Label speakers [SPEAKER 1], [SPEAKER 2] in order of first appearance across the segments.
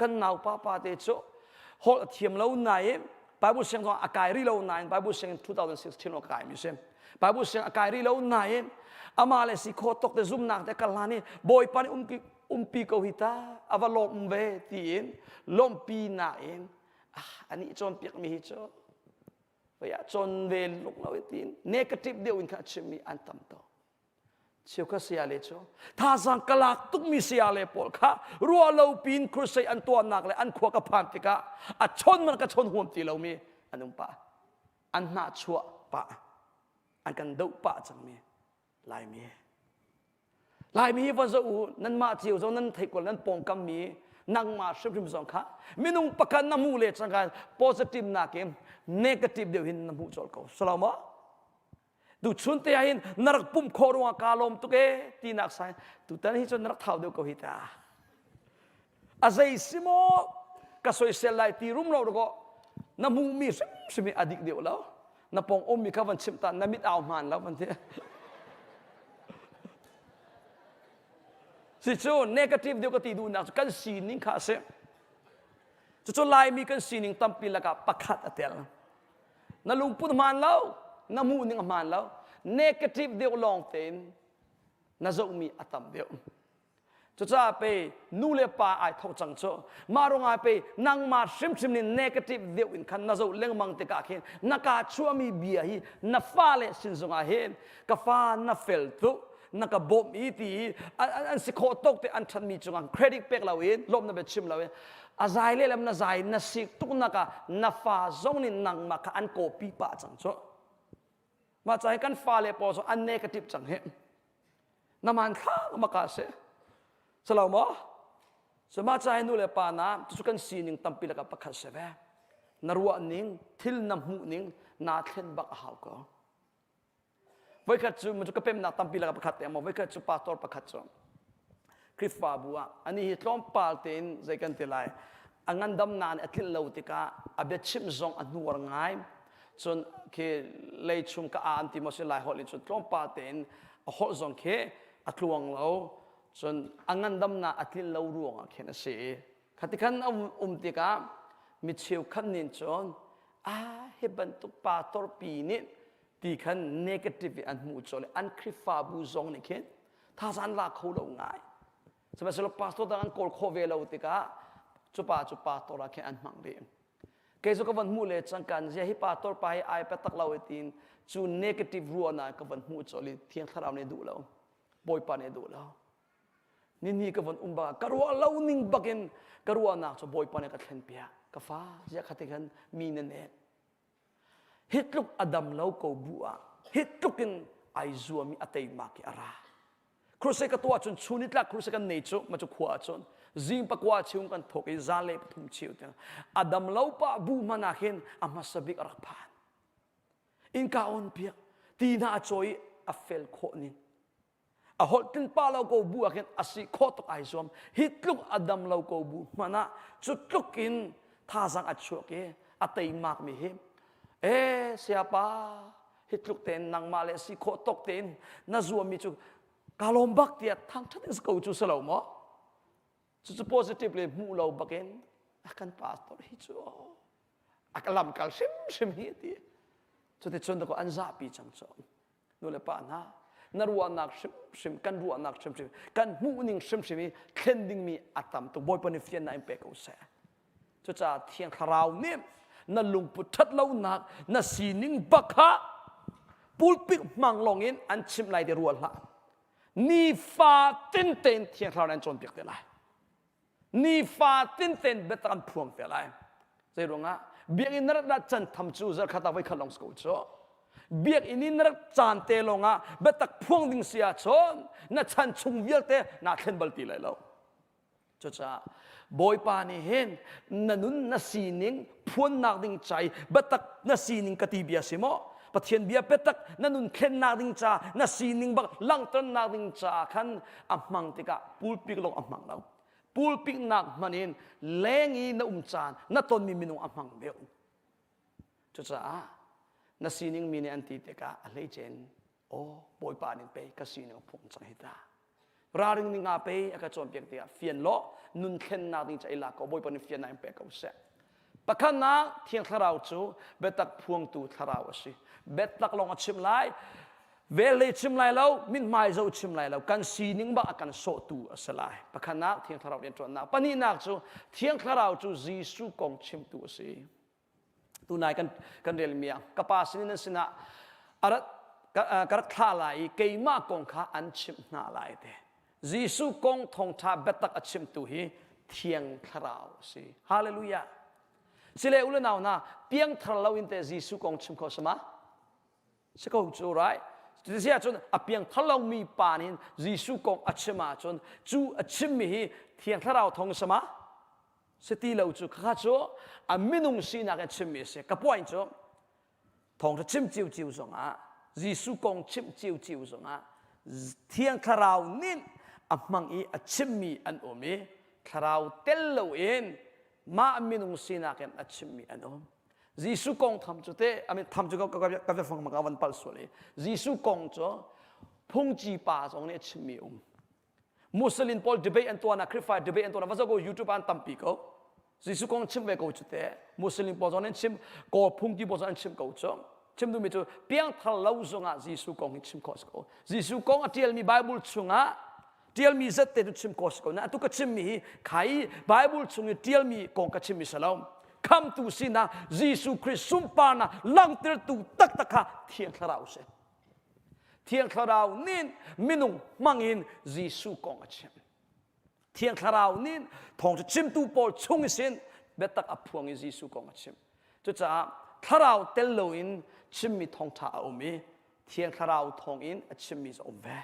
[SPEAKER 1] Kan naupa pa te cu holh a thiam lo nain Bible siang zong a kai rih lo nain Bible siang 2016 a kai mi si. Bible siang a kai rih lo nain amah le si kho tok te zumnak te kal hlan i Bawipa nih umpi umpi ko hi ta a va lawm ve tiin lawmpi nain ah anih cawnpiak mi hi cu voi ah cawn ve luk lo tiin negative deuh in kha a chimmi an tam tuk. Cheukhat sayale cu thazaang ka lak tukmi sayale pawl kha ruah lo pin crusade an tuahnak le an khua ka phan tikah a chawn man ka chawn huam ti lomi an um pah. An hnah chuah pah. An kan doh pah cangmi Laimi. Laimi hi von zoh u nanmah cio zong nan theih ko nan pawngkam mi nangmah hrimhrim zong kha minung pakhat na hmuh le cangka positive nakin negative deuh hin na hmuh colh ko. Salama. Tuchun te ah hin na rak pumh khawh ruangah kaa lawm tuk ee tinak sai tutan hi cun na rak thau deuh ko hi ta. A zei si maw ka soisel lai ti rum lo rakaw na hmuhmi hrimhrim hi a dik deuh lo. Na pawng ummi kha van chimh ta na mit au hmaan lo van ti. Si cu negative deuh ka ti duhnak cu kan sining kha a si. Cucu Laimi kan sining tampi lakah pakhat a tel. Na lungput hmaan lo, na hmuh ning a hmaan lo. Negative deuh lawng tein na zohmi a tam deuh. Cucaah pe nu le pa ai thok cang cu. Mah ruangah pe nangmah hrimhrim nih negative deuh in khan na zoh lengmang tikah khin na kaa chuahmi bia hi na fale sin zongah hin ka fa na fel tuk na ka bawmh i ti i an si khawh tawk te an ṭhatmi cungah credit pek loin lawmhnak bia chim loin a zai lehlam na zai na sik tuk nak ah na fa zong nih nangmah kha an copy pah cang cu mah ca hi kan fale pawl zong an negative cang hi na man thlak maka si salo maw so mah ca hi nu le pa na cu kan sining tampi lakah pakhat si ve na ruah ning thil na hmuh ning naa thlen bak a hau ko Voikhat cu cu ka pemnak tampi lakah pakhat te maw voikhat cu pastor pakhat cu Khrihfabu ah ani hi tlawmpal tein zei kan ti lai a ngandamnak nih a tlinh lo tikah a biachimh zong a hnuar ngai cun khi lei chung ka a an ti maw si lai holh in cun tlawmpal tein a holh zong khi a tluang lo cun a ngandamnak a tlinh lo ruangah khin a si i khati khan a um tikah mi cheukhat nih cun a hi bantuk pastor pi nih ti khan negative in an hmuh colh an Khrihfabu zong nih khin thazaang an la kho lo ngai sihmanhsehlaw pastor dang an kawl khawh ve lo tikah cu pa cu pastor ah khin an hmang rih kei cu ka van hmuh le cangkan zia hi pastor pa hi ai pe tak lo tiin cu negative ruahnak ka van hmuh colh i thiang thlarau nih duh lo bawipa nih duh lo ni ni ka van um bak ka ruah lo ning bakin ka ruahnak cu bawipa nih ka thlen piak ka fa zia kha ti khan mi na nek Hi tluk a dam lo ko bu ah hi tluk in ai zuam i a teimak i a ra. Crusade ka tuah cun chun nitlak crusade kan nei cu ma cu khua ahcun zing pakua chiung kan thawk i zan le pathum chiu tiang a dam lo pah bu hmanh ah khin a hmasa bik a rak phan. Innka on piak ti hna a cawi i a fel khawh ning a holh tin pa lo ko bu ah khin a si khawh tuk ai zuam hi tluk a dam lo ko bu hmanh ah cu tluk in thazang a chuak i a teimak mi hi e siapa hi tluk tein nangmah le si khawh tok tein na zuam mi cu ka lawm bak tiah thangthat in ko cu si lo maw cucu positive le hmuh lo bakin a kan pastor hi cu a ka lamkal hrimhrim hi ti cuticun dakaw an zahpi cang cu nu le pa hna na ruahnak hrimhrim kan ruahnak hrimhrim kan hmuhning hrimhrim i thlen dingmi a tam tuk bawipa nih fiannak in pe ko seh cucaah thiang thlarau nih na lungput ṭhat lonak na sining bak kha pulpit hmang lawng in an chimh lai ti ruah hlah nifa tin tein thiang thlarau nih an cawnpiak te lai Nifa tin biatak an phuang te lai. Zei ruangah biakinn na rat can tham cu zarkhat ah voikhat lawng si ko cu. Biakinn in na rat caan te lawngah biatak phuang ding si ahcun na chan chung vialte naa thlen bal ti lai lo. Cucaah Bawipa nih hin na nun na sining phuannak ding ca i biatak na sining ka ti bia si maw? Pathian bia biatak na nun thlennak ding ca na sining bak langhternak ding caah khan a hmang tikah pulpik lawng a hmang lo pulpik nak hman in leng i na um caan na tonmi minung a hmang deuh cucaah na sining mi nih an ti tikah a hleicen aw bawipa nih pei ka sining a phung cang hi ta. Ralring ning nga pe a ka cawnpiak tikah fian law nun thlennak ding ca i lak ko Bawipa nih fiannak in pe ko seh. Pakhatnak Thiang Thlarau cu biatak phuangtu thlarau a si. Biatak lawng a chim lai, velhle chim lai lo, mithmai zoh chim lai lo, kan sining bak a kan sawhtu a si lai. Pakhatnak Thiang Thlarau rianṭuannak. Pahnihnak cu Thiang Thlarau cu Jesuh kong chimtu a si. Tunai kan kan relmi ah ka pa sinin nan sinah a rat ka rak thlah lai i keimah kong kha an chimh hna lai te. Jesuh kong thawngṭha biatak a chimtu hi Thiang Thlarau a si. Hallelujah. Sile u le nau hna, piangthar lo in te Jesuh kong chim kho sama? Si ko cu, right? Cuti ahcun a piangthar lomi pa nih Jesuh kong a chim ahcun cu a chimmi hi Thiang Thlarau thawng sama? Si ti lo cu khakha cu a minung sinak in chimmi a si. Ka point cu thawngṭha chim ciuciu zongah Jesuh kong chimh ciuciu zongah Thiang Thlarau nih a hmang i a chimmi an um i Thlarau tel loin mah minung sinak in a chimmi an um. Jesuh kong tham cu te I mean tham cu ka ka biafang ka van palh sual i Jesuh kong cu phungci pa zong nih a chimmi um. Muslim pawl debate an tuahnak Khrihfa debate an tuahnak va zoh ko YouTube ah an tampi ko. Jesuh kong chim ve ko cu te. Muslim pawl zong an chim, Kawl phungki pawl zong an chim ko cu. Chim duhmi cu piangthar lo zongah Jesuh kong hi chim khawh si ko. Jesuh kong a ṭialmi Bible chungah ṭialmi zat te cu chim khawh si ko. Na atu ka chimmi hi khai Bible chung i ṭialmi kong ka chimmi si lo. Khamtu sinak Jesuh Khrih sunparnak langhtertu taktak kha Thiang Thlarau si. Thiang Thlarau nih minung hmangin Jesuh kong a chim. Thiang Thlarau nih thawngṭha chimtu pawl chung sin biatak a phuang i Jesuh kong a chim. Cucaah Thlarau tel loin chimmi thawngṭha a um i Thiang Thlarau thawngin a chimmi cu a um ve.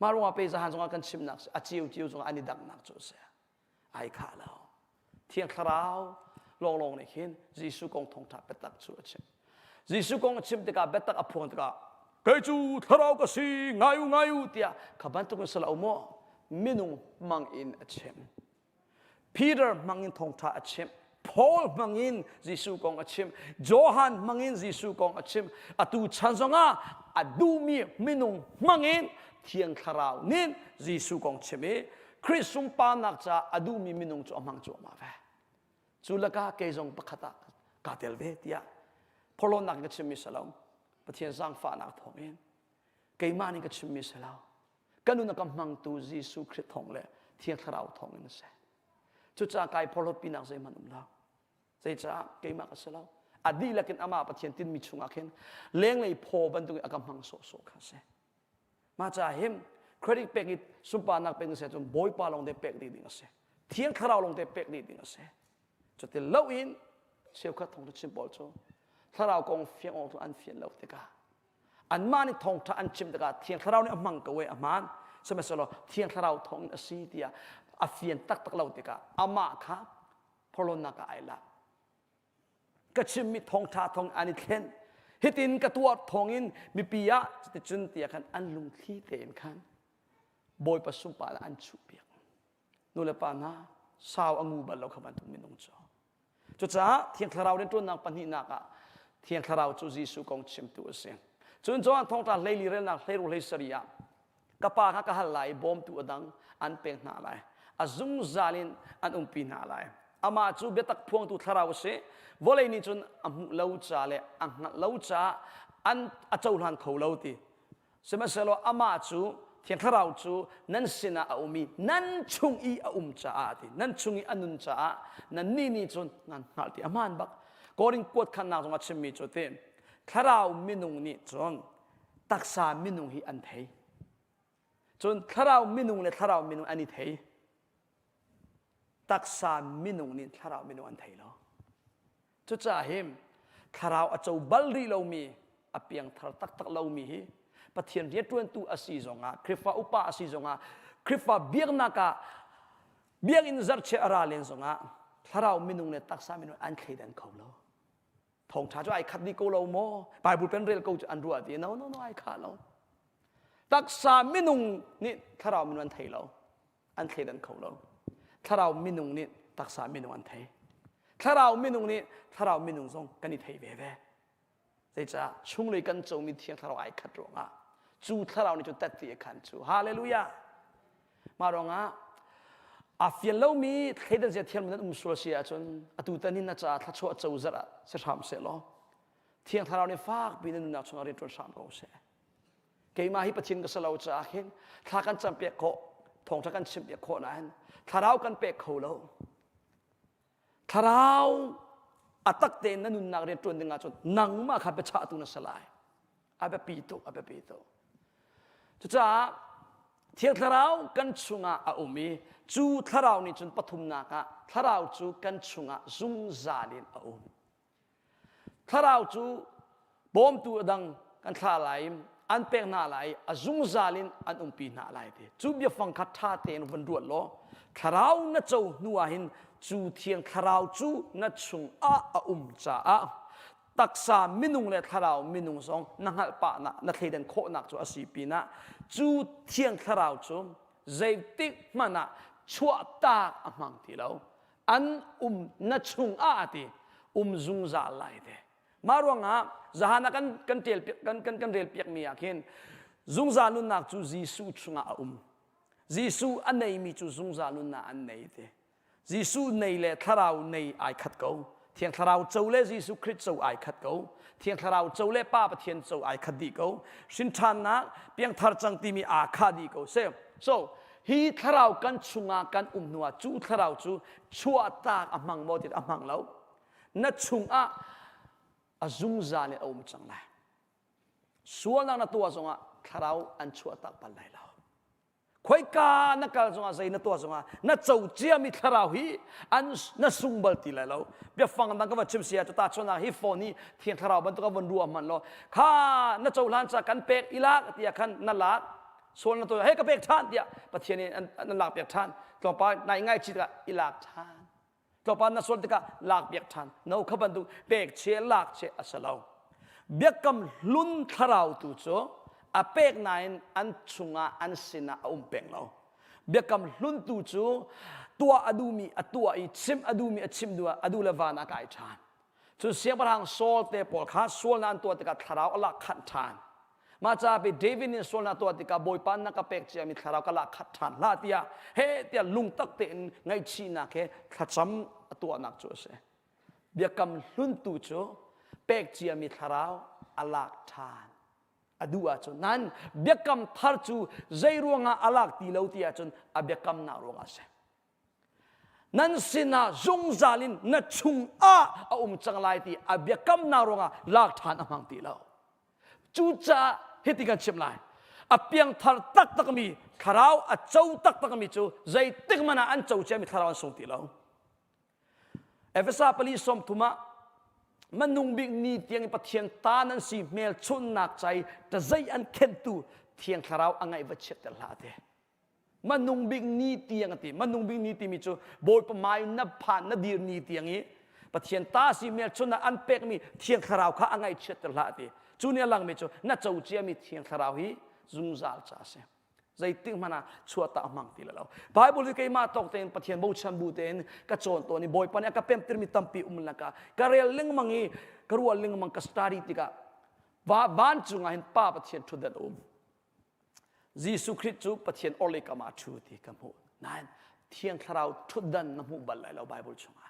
[SPEAKER 1] Mah ruangah pe zahan zongah kan chimnak a cio cio zongah an i danghnak cu a si. Ai khah lo. Thiang Thlarau lawnglawng nih khin Jesuh kong thawngṭha biatak cu a chim. Jesuh kong a chim tikah biatak a phuan tikah kei cu thlarau ka si ngai u ngai u tiah kha bantuk in si lo maw minung hmang in a chim. Peter hmang in thawngṭha a chim. Paul hmang in Jesuh kong a chim. Johan hmang in Jesuh kong a chim. Atu chan zongah a duhmi minung hmang in Thiang Thlarau nih Jesuh kong chim i Khrih sunparnak caah a duhmi minung cu a hmang cuahmah ve. Cu lakah kei zong pakhat ah kaa tel ve tiah phorhlawtnak in ka chimmi si lo. Pathian zaangfahnak thawngin keimah nih ka chimmi si lo. Ka nun a ka hmangtu Jesuh Khrih thawng le Thiang Thlarau thawngin a si. Cucaah kai phorhlawtpinak zeihmanh um lo. Zeicah keimah ka si lo. A dihlak in amah Pathian tinmi chungah khin lenglei phaw bantukin a ka hmang sawhsawh kha a si. Mah caah hin credit pek i sunparnak pek seh cun Bawipa lawng te pek dih ding a si. Thiang Thlarau lawng te pek dih ding a si. Cuti lo in cheukhat thawngṭha chim pawl cu Thlarau kong fiang awk cu an fian lo tikah anmah nih thawngṭha an chim tikah Thiang Thlarau nih a hmang ko e a hmaan sihmanhsehlaw Thiang Thlarau thawngin a si tiah a fian taktak lo tikah amah kha phorhlawnnak ah ai lak. Ka chimmi thawngṭha thawng an i thlen. Hitin ka tuah thawngin mipi ah cuticun tiah khan an lungthli tein khan Bawipa sunparnak an chuhpiak. Nu le pa hna sau a ngu bal lo kha bantuk minung cu. Cucaah Thiang Thlarau rianṭuannak pahnihnak ah Thiang Thlarau cu Jesuh kong chimtu a si. Cun Johan thawngṭha 14 relnak 16 hlei ah ka pa kha ka hal lai i bawmtu a dang an pek hna lai. A zungzal in an umpi hna lai. Amah cu biatak phuangtu thlarau a si. Vawlei nih cun a hmuh lo ca le a hngalh lo caah an a cohlan kho lo ti. Sihmanhsehlaw amah cu Thiang Thlarau cu nan sinah a um i nan chung i a um caah a ti. Nan chung i a nun caah nannih nih cun nan hngalh ti. A hmaan bak. Korin kuat khannak zong a chimmi cu ti. Thlarau minung nih cun taksa minung hi an thei. Cun thlarau minung le thlarau minung an i thei. Taksa minung nih thlarau minung an thei lo. Cucaah hi thlarau a co bal rih lomi, a piangthar taktak lomi hi Pathian rianṭuantu a si zongah, Khrihfa upa a si zongah, Khrihfa biaknak ah biakinn zarhchiah a ra len zongah thlarau minung le taksa minung an thleidan kho lo. Thawngṭha cu ai khat dih ko lo maw? Bible pen rel ko cu an ruah ti. No, no, no, ai khah lo. Taksa minung nih thlarau minung an thei lo. An thleidan kho lo. Thlarau minung nih taksa minung an thei. Thlarau minung nih thlarau minung zong kan i thei ve ve. Zeicah chunglei kan comi thiang thlarau ai khat ruangah cu thlarau nih cu tat ti a khan cu. Hallelujah! Mah ruangah aa fian lomi thleidan zia thiam nan um sual si ahcun atu tan hin na caah thluachuah cozah ah si hram seh law Thiang Thlarau nih fakpi na nunnak chungah rian ṭuan hram ko seh. Keimah hi Pathian ka si lo caah khin thla kan campiak khawh, thawngṭha kan chimpiak khawh nain thlarau kan pek kho lo. Thlarau a tak tein na nunnak rian ṭuan ding ahcun nangmah kha biachahtu na si lai. A biapi tuk, a biapi tuk. Cucaah Thiang Thlarau kan chungah a um i cu Thlarau nih cun pathumnak ah Thlarau cu kan chungah zungzal in a um. Thlarau cu bawmtu a dang kan thlah lai i an pek hna lai i a zungzal in an umpi hna lai ti. Cu biafang kha ṭha tein van ruat law Thlarau na co hnu ah hin cu Thiang Thlarau cu na chungah a um caah taksa minung le thlarau minung zong na hngalh pah na, na thleidan khawhnak cu a si pinah cu Thiang Thlarau cu zeitik hmanh ah chuahtak a hmang ti lo. An um na chungah a ti um zungzal lai te mah ruangah zahan ah kan kan ṭel kan kan kan rel piak mi ah khin zungzal nunnak cu Jesuh chungah a um. Jesuh a neimi cu zungzal nunnak an nei te. Jesuh nei le thlarau nei ai khat ko. Thiang Thlarau co le Jesuh Khrih co ai khat ko. Thiang Thlarau co le Pa Pathian co ai khat dih ko. Hrinṭhannak piangthar cang timi aa khah dih ko. So hi thlarau kan chungah kan um hnuah cu thlarau cu chuahtak a hmang maw ti a hmang lo. Na chungah a zungzal in a um cang lai. Sualnak na tuah zongah thlarau an chuahtak bal lai lo. Khoika na kal zongah zei na tuah zongah na co ciami thlarau hi an na sung bal ti lai lo. Biafang dang ka va chim sia cu ta chunak hi phone hi thiang thlarau bantuk a von ruah hman lo. Kha na cohlan ca kan pek ilak tiah khan na lak sual na tuah he ka pek ṭhan tiah Pathian nih an lak piak ṭhan. Tlawmpal nai ngai chi tikah i lak ṭhan. Tlawmpal na sual tikah lak piak ṭhan. No kha bantuk pek che lak che a si lo. Biakam hlun thlarau tu cu a pek nain an chungah an sinah a um peng lo. Biakam hlun tu cu tuah a duhmi a tuah i chim a duhmi a chim duh a duh le van ah kai ṭhan. Cun siangpahrang Saul te pawl kha sualnak an tuah tikah thlarau a lak khanh ṭhan. Mah caah pi David nih sualnak tuah tikah Bawipa na ka pek ciami thlarau ka lak khat ṭhan hlah tiah he tiah lungtak tein ngaihchihnak he thlacam a tuahnak cu a si. Biakam hluntu cu pek ciami thlarau a lak ṭhan. A duh ahcun nan biakam thar cu zei ruangah a lak ti lo ti ahcun a biakamnak ruangah a si. Nan sinah zungzal in na chungah a um cang lai ti a biakamnak ruangah lak ṭhan a hmang ti lo. Cucaah hiti kan chimh lai. A piangthar taktakmi thlarau a co taktakmi cu zeitik hmanh ah an co ciami thlarau an sung ti lo. Efesa pali sawm thum ah manung bik ni tiang in Pathian ta nan si hmelchunhnak cai ṭazei an khenhtu Thiang Thlarau a ngaih va chiatter hlah te. Manung bik ni tiang a ti. Manung bik ni timi cu Bawipa hmai na phan na dir ni tiang i Pathian ta si hmelchunhnak an pekmi Thiang Thlarau kha a ngaihchiatter hlah a ti. Cu nih a langmi cu na co ciami Thiang Thlarau hi zungzal ca a si. Zeitik hmanh ah chuahtak a hmang ti lo. Bible hi keimah tawk tein Pathian bochan bu tein ka cawn tawn i Bawipa nih a ka pemtirmi tampi um lakah ka rel lengmang i ka ruah lengmang ka study tikah vancung ah hin Pa Pathian ṭhutdan a um. Jesuh Khrih cu Pathian orhlei kam ah a ṭhu ti ka hmuh. Nain Thiang Thlarau ṭhutdan na hmuh bal lai lo Bible chungah.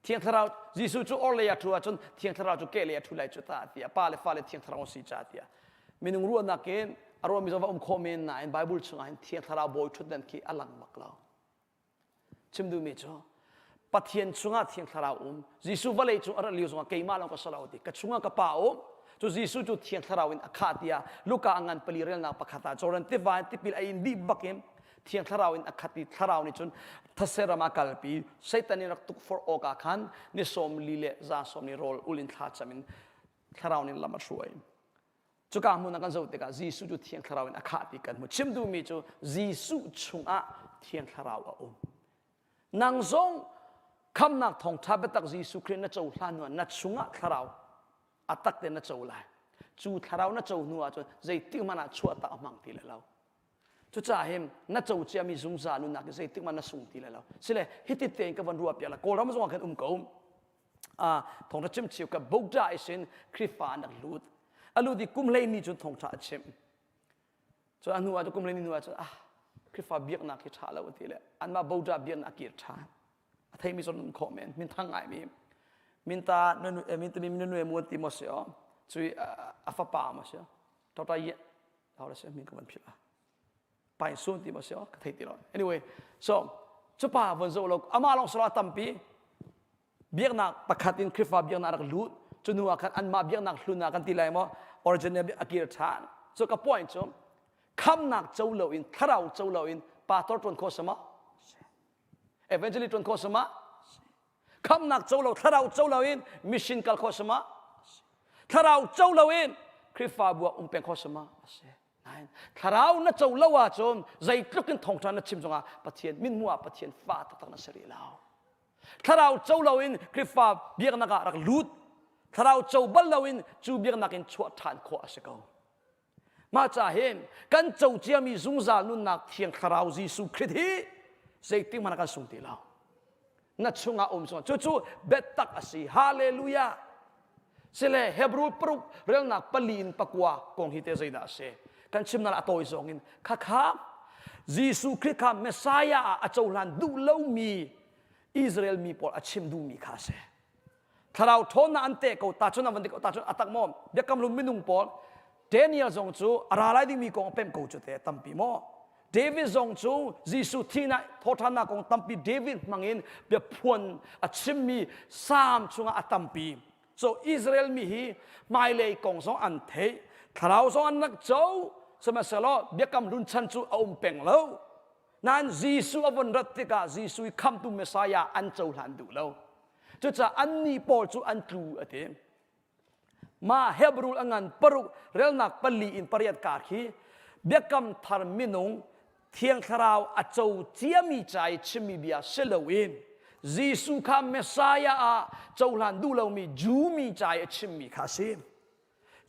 [SPEAKER 1] Thiang Thlarau Jesuh cu orhlei a ṭhu ahcun Thiang Thlarau cu kehlei a ṭhu lai cu ta tiah Pa le Fa le Thiang Thlarau si ca tiah minung ruahnak in a ruahmi zong va um khawh men nain Bible chungah hin Thiang Thlarau bawi ṭhutdan khi a lang bak lo. Chim duhmi cu Pathian chungah Thiang Thlarau um, Jesuh vawlei cung a rat lio zongah keimah lawng ka si lo ti, ka chungah ka Pa um. Cu Jesuh cu Thiang Thlarau in a khah tiah Luka a ngan pali relnak pakhat ah Jordan tiva in tipil a in dih bakin Thiang Thlarau in a khat i Thlarau nih cun thase ram ah kalpi Satan in rak tukforh awkah khan ni sawm li le za sawm ni rawl ul in thla cam in Thlarau nih lam a hruai. Cuka hmun ah kan zoh tikah Jesuh cu Thiang Thlarau in a khah ti kan hmu. Chim duhmi cu Jesuh chungah Thiang Thlarau a um. Nang zong khamnak thawngṭha biatak Jesuh Khrih na cohlan hnu ah na chungah Thlarau a tak te na co lai. Cu Thlarau na co hnu ahcun zeitik hmanh ah chuahtak a hmang ti lai lo. Cucaah hin na co ciami zungzal nunnak hi zeitik hmanh na sung ti lai lo. Sile hiti tein ka van ruah piak la Kawlram zongah khan um ko. Thawngṭha chim cheu ka bogda isin Khrihfa an rak lut. A lut i kum hlei ni cun thawngṭha a chim. Cun a hnu ah cun kum hlei ni hnu ah cun ah. Khrihfa biaknak hi ṭha lo a ti le anmah Buddha biaknak a kir ṭhan. A theimi zong nun khawh men, minthang ngaimi. Minta minta mi nunue muan ti maw si aw, cui a fapa maw si aw, Dr. Ye, how si min ka van philh ah. Pai sun ti maw si aw, ka thei ti lo. Anyway, so cupa von zoh lo, amah lawng salo a tampi, biaknak pakhat in Khrihfa biaknak rak lut cu hnu ah khan anmah biaknak hlun ah kan ti lai maw original a kir ṭhan so ka point cu khamnak co loin thlarau co loin pastor ṭuan khawh sama evangelist ṭuan khawh sama khamnak co lo thlarau co loin mission kal khawh sama thlarau co loin Khrihfabu ah um peng khawh sama a si Nain thlarau na co lo ahcun zeitluk in thawngṭha na chim zongah Pathian min hmuh ah Pathian fa taktak na si rih lo. Thlarau co loin Khrihfa biaknak ah rak lut. Thlarau co bal loin cu biaknak in chuah ṭhan khawh a si ko. Mah ca hin kan co ciami zungzal nunnak Thiang Thlarau Jesuh Khrih hi zeitik hmanh ah kan sung ti lo. Na chungah um sung. Cucu biatak a si. Hallelujah. Sile Hebrew paruk relnak pali in pakua kong hi te zeidah a si? Kan chimnak a tawi zong in khakha Jesuh Khrih kha Messiah ah a cohlan duh lomi Israel mi pawl a chim duhmi kha a si. Thlarau ṭhawnnak an teh ko ta cun an van ti ko ta cun a tak maw biakam hlun minung pawl Daniel zong cu a ra lai dingmi kong a pemh ko cu te tampi maw David zong cu Jesuh thihnak thawhṭhannak kong tampi David hmangin biaphuan a chimmi Salm chungah a tampi. So Israel mi hi hmailei kong zong an theih, thlarau zong an rak co, sihmanhsehlaw biakam hlun chan cu a um peng lo. Nain Jesuh a vun rat tikah Jesuh i khamtu Messiah an cohlan duh lo. Cucaah annih pawl cu an tlu a ti. Mah Hebrew a ngan paruk relnak pali in pariat kar khi biakam thar minung Thiang Thlarau a co ciami ca i chimmi bia si loin Jesuh kha Messiah ah cohlan duh lomi Jew mi ca i a chimmi kha a si.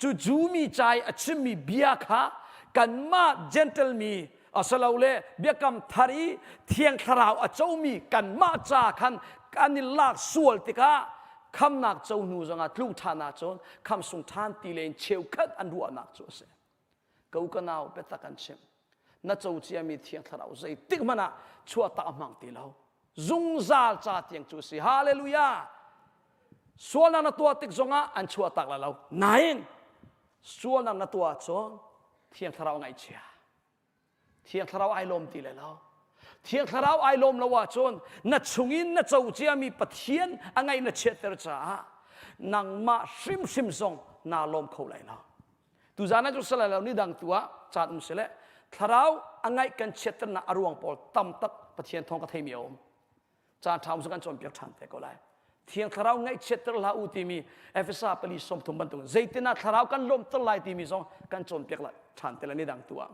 [SPEAKER 1] Cu Jew mi ca i a chimmi bia kha kanmah Gentle mi asilole biakam thar i Thiang Thlarau a comi kanmah ca khan kan i lak sual tikah khamnak co hnu zongah tluk ṭhan ahcun kham sung ṭhan ti len cheukhat an ruahnak cu a si. Ko ka nau biatak an chimh. Na co ciami Thiang Thlarau zeitik hmanh ah chuahtak a hmang ti lo. Zungzal ca tiang cu a si. Hallelujah! Sualnak na tuah tik zongah an chuahtak lai lo. Nain sualnak na tuah ahcun Thiang Thlarau ngaihchia. Thiang Thlarau ai lawm ti lai lo. Thiang Thlarau ai lawm lo ahcun na chungin na co ciami Pathian a ngaih na chiatter caah nangmah hrimhrim zong naa lawm kho lai lo. Tuzaan ah cu si lai lo ni dang tu ah caan um sile Thlarau a ngaih kan chiatternak a ruang pawl tam tak Pathian thawng ka theimi a um. Caan ṭha um kan cawnpiak ṭhan te ko lai. Thiang Thlarau ngaihchiatter hlah u timi Efesa pali 30 bantuk zeitin ah Thlarau kan lawmhter lai timi zong kan cawnpiak lai ṭhan te lai ni dang tu ah.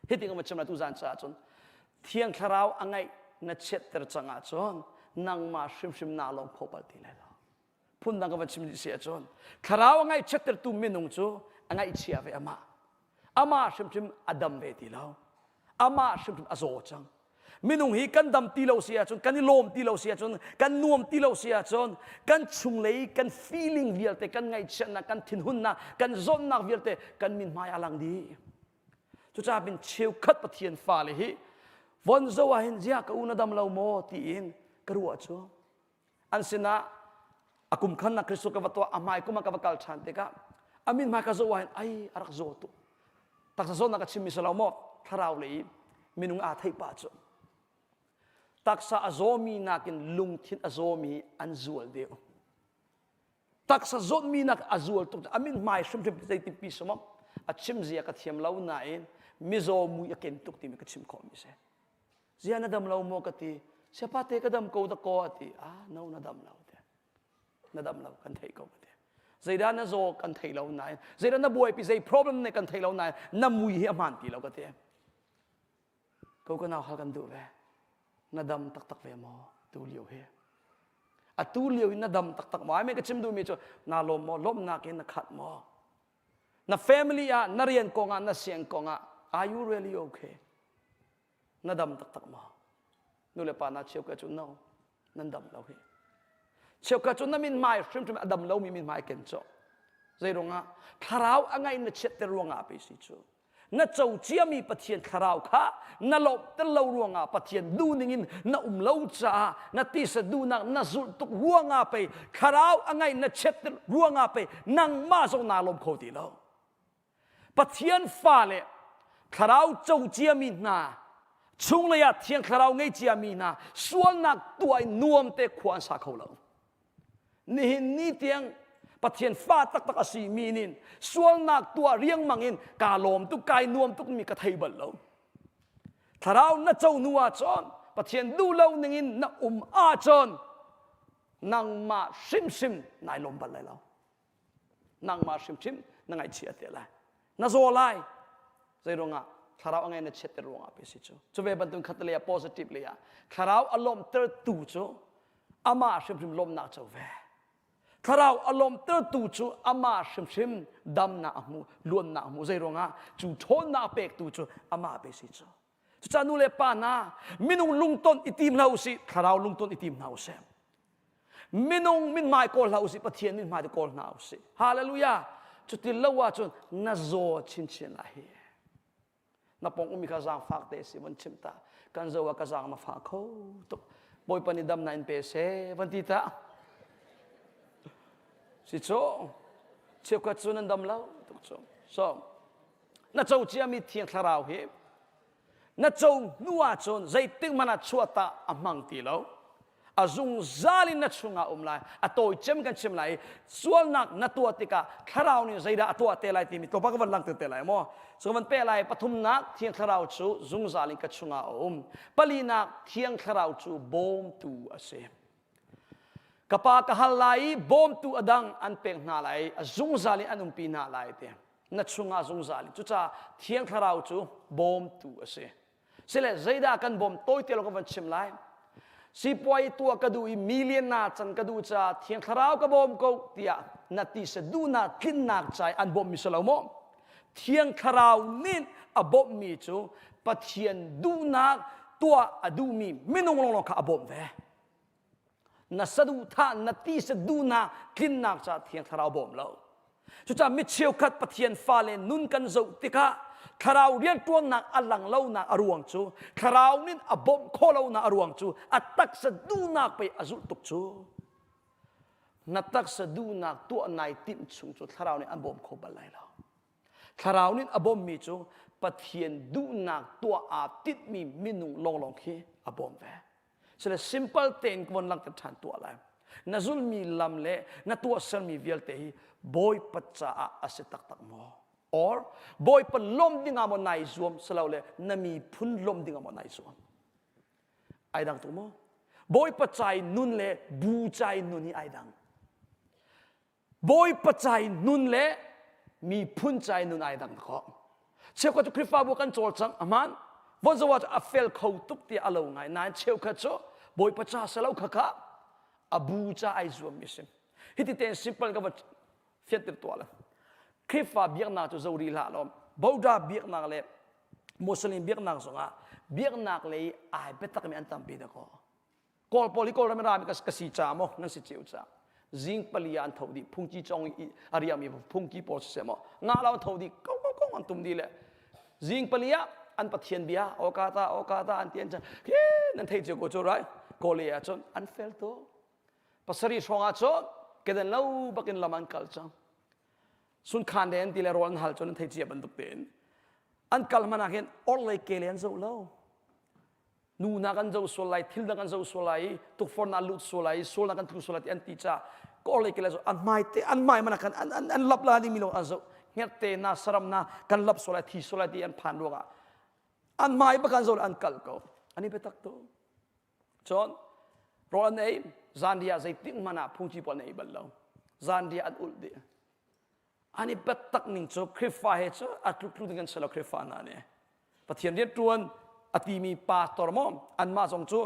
[SPEAKER 1] Hitin ka chim la tu zan caah cun Thiang Thlarau a ngaih na chiatter cang ahcun nangmah hrimhrim naa lawm kho bal ti lai lo. Phundang ka van chim dih si ahcun Thlarau a ngaihchiattertu minung cu a ngaihchia ve amah. Amah hrimhrim a dam ve ti lo. Amah hrimhrim a zaw cang. Minung hi kan dam ti lo si ahcun, kan i lawm ti lo si ahcun, kan nuam ti lo si ahcun, kan chunglei kan feeling vialte, kan ngaihchiatnak, kan thinhunnak, kan zawtnak vialte kan min hmai a lang dih. Cucaah bin cheukhat Pathian fale hi von zo ah hin zia ka u na dam lo maw tiin ka ruah cu an sinah a kum khan na Kristo ka va tuah a hmai kum ah ka va kal ṭhan tikah a min hmai ka zoh ah hin ai a rak zaw tuk taksa zawtnak ka chimmi si lo maw thlarau lei minung aa theih pah cu taksa a zawmi nakin lungthin a zawmi an zual deuh taksa zawtmi nak a zual tuk a min hmai hrimhrim zeitin pi sumam a chim zia ka thiam lo nain mizaw mui a ken tuk timi ka chim khawh mi si Zia na dam lo maw ka ti. Siapa te ka dam ko da ko a ti. Ah no na dam lo te. Na dam lo kan theih ko ka ti. Zeidah na zaw kan thei lo nain zeidah na buaipi zei problem ne kan thei lo nain na mui hi a hmaan ti lo ka ti. Ko ka nau hal kan duh ve. Na dam taktak ve maw tu lio hi. Atu lio in na dam taktak maw? Ai me ka chim duhmi cu naa lawm maw? Lawmhnak in na khat maw? Na family ah, na rian kong ah, na siang kong ah, are you really okay? Na dam taktak maw? Nu le pa na cheukhat cu no, nan dam lo hi. Cheukhat cu na min hmai hrimhrim a dam lomi min hmai ken cawh. Zei ruangah? Thlarau a ngaih na chiatter ruangah pe si cu. Na co ciami Pathian thlarau kha na lawmhter lo ruangah Pathian duhning in na um lo caah na tisa duhnak na zulh tuk ruangah pei thlarau a ngaih na chiatter ruangah pei nangmah zong naa lawm kho ti lo. Pathian fale thlarau co ciami hna chunglei ah thiang thlarau ngei ciami hna sualnak tuah in nuam te khua an sa kho lo. Nihin ni tiang Pathian fa taktak a si mi nin sualnak tuah riangmang in kaa lawm tuk kai nuam tuk mi ka thei bal lo. Thlarau na co hnu ahcun Pathian duh lo ning in na um ahcun nangmah hrimhrim nai lawm bal lai lo. Nangmah hrimhrim na ngaihchia te lai. Na zaw lai. Zei ruangah thlarau a ngai na chiat ter ruangah pe si cu. Cu ve bantuk khat lei ah positive lei ah thlarau a lawmhtertu cu amah hrimhrim lawmhnak co ve. Thlarau a lawmhtertu cu amah hrimhrim damnak a hmu, luannak a hmu. Zei ruangah cu ṭhawnnak pektu cu amah pe si cu. Cucaah nu le pa hna minung lungton i tim hlah usih, thlarau lungton i tim hna usih. Minung mithmai kawl hlah usih, Pathian mithmai tu kawl hna usih. Hallelujah. Cuti lo ahcun na zaw chinchin lai hi. Na pong ummi kha zaangfak te si von chimh ta. Kan zo ah ka zaang na fa kho tuk. Bawipa nih dam na in pe seh van ti ta. Si cu cheukhat cu nan dam lo tuk cu. So na co ciami thiang thlarau hi na co hnu ahcun zeitik hmanh ah chuah a hmang ti lo a zungzal in na chungah um lai a tawi cem kan chim lai i sualnak na tuah tikah thlarau nih zeidah a tuah te lai timi tlawmpal ka van langhter te lai maw so van pe lai pathumnak thiang thlarau cu zungzal in ka chungah a um palinak thiang thlarau cu bawmtu a si ka pa ka hal lai i bawmtu a dang an pek hna lai a zungzal in an umpi hna lai ti na chungah zungzal in cucaah thiang thlarau cu bawmtu a si Sile zeidah kan bawm tawite lo ka van chim lai. Sipuai tuah ka duh i million na can ka duh caah Thiang Thlarau ka bawm ko tiah na ti se duhnak tlinnak ca i an bawmmi si lo maw? Thiang Thlarau nih a bawmhmi cu Pathian duhnak tuah a duhmi minung lawnglawng kha a bawmh ve. Na saduhthah na ti saduhnak tlinnak caah Thiang Thlarau bawm lo. Cucaah mi cheukhat Pathian fale nun kan zoh tikah thlarau rianṭuannak a lang lonak a ruang cu thlarau nih a bawmh khawh lonak a ruang cu a taksa duhnak pei a zulh tuk cu. Na taksa duhnak tuah nai timh chung cu thlarau nih an bawm kho bal lai lo. Thlarau nih a bawmmi cu Pathian duhnak tuah aa tinhmi minung lawnglawng khi a bawm ve. Sile simple tein ka von langhter ṭhan tuah lai. Na zulmi lam le na tuahsermi vialte hi Bawipa caah a si taktak maw? Or Bawipa lawmh dingah maw nai zuam silole na miphun lawmh dingah maw nai zuam? Ai dang tuk maw? Bawipa ca i nun le bu ca i nun hi ai dang. Bawipa ca i nun le miphun ca i nun ai dang khawh. Cheukhat cu Khrihfabu kan cawlcang ahmaan von zoh ah a fel kho tuk tiah a lo ngai nain cheukhat cu Bawipa ca si lo khakha a bu ca ai zuammi si. Hiti tein simple ka va fianter tuah la. Khrihfa biaknak cu zo rih hlah law Buddha biaknak le Muslim biaknak zongah biaknak lei ai biatakmi an tampi da kaw. Kawl pawl hi Kawlram in rami ka si ca maw nan si cio ca zing pali ah an tho dih phungki cong i a riami phungki pawl siseh maw nga lo an tho dih kong kong kong an tum dih le zing pali ah an pathian bia okata okata an ti an chan he nan thei cio ko cu rai kawle ah cun an fel to pasarih hrawng ah cun kedan lo bakin lam an kal cang sunkhan den ti le rawl an hal cun an thei cia bantuk tein an kal hmanh ah khin orhlei ke le an zoh lo nu na kan zo sual lai thil dang kan zo sual lai i tukforhnak lut sual lai i sualnak kan tlu sual lai ti an ti caah ka orhlei ke le zo an hmai te an hmai mana kan an an an lap la ding mi lo an zo hngerhte na saram na kan lap sual lai thi sual lai ti an phan ruangah an hmai bak an zo an kal ko an i biatak tu cun rawl an ei zanriah zeitik hmanh ah phungci pawl an ei bal lo zanriah an ulh dih an i biatak ning cu Khrihfa he cu a tluk ding kan si lo Khrihfa hna nih Pathian rianṭuan a timi pastor maw anmah zong cu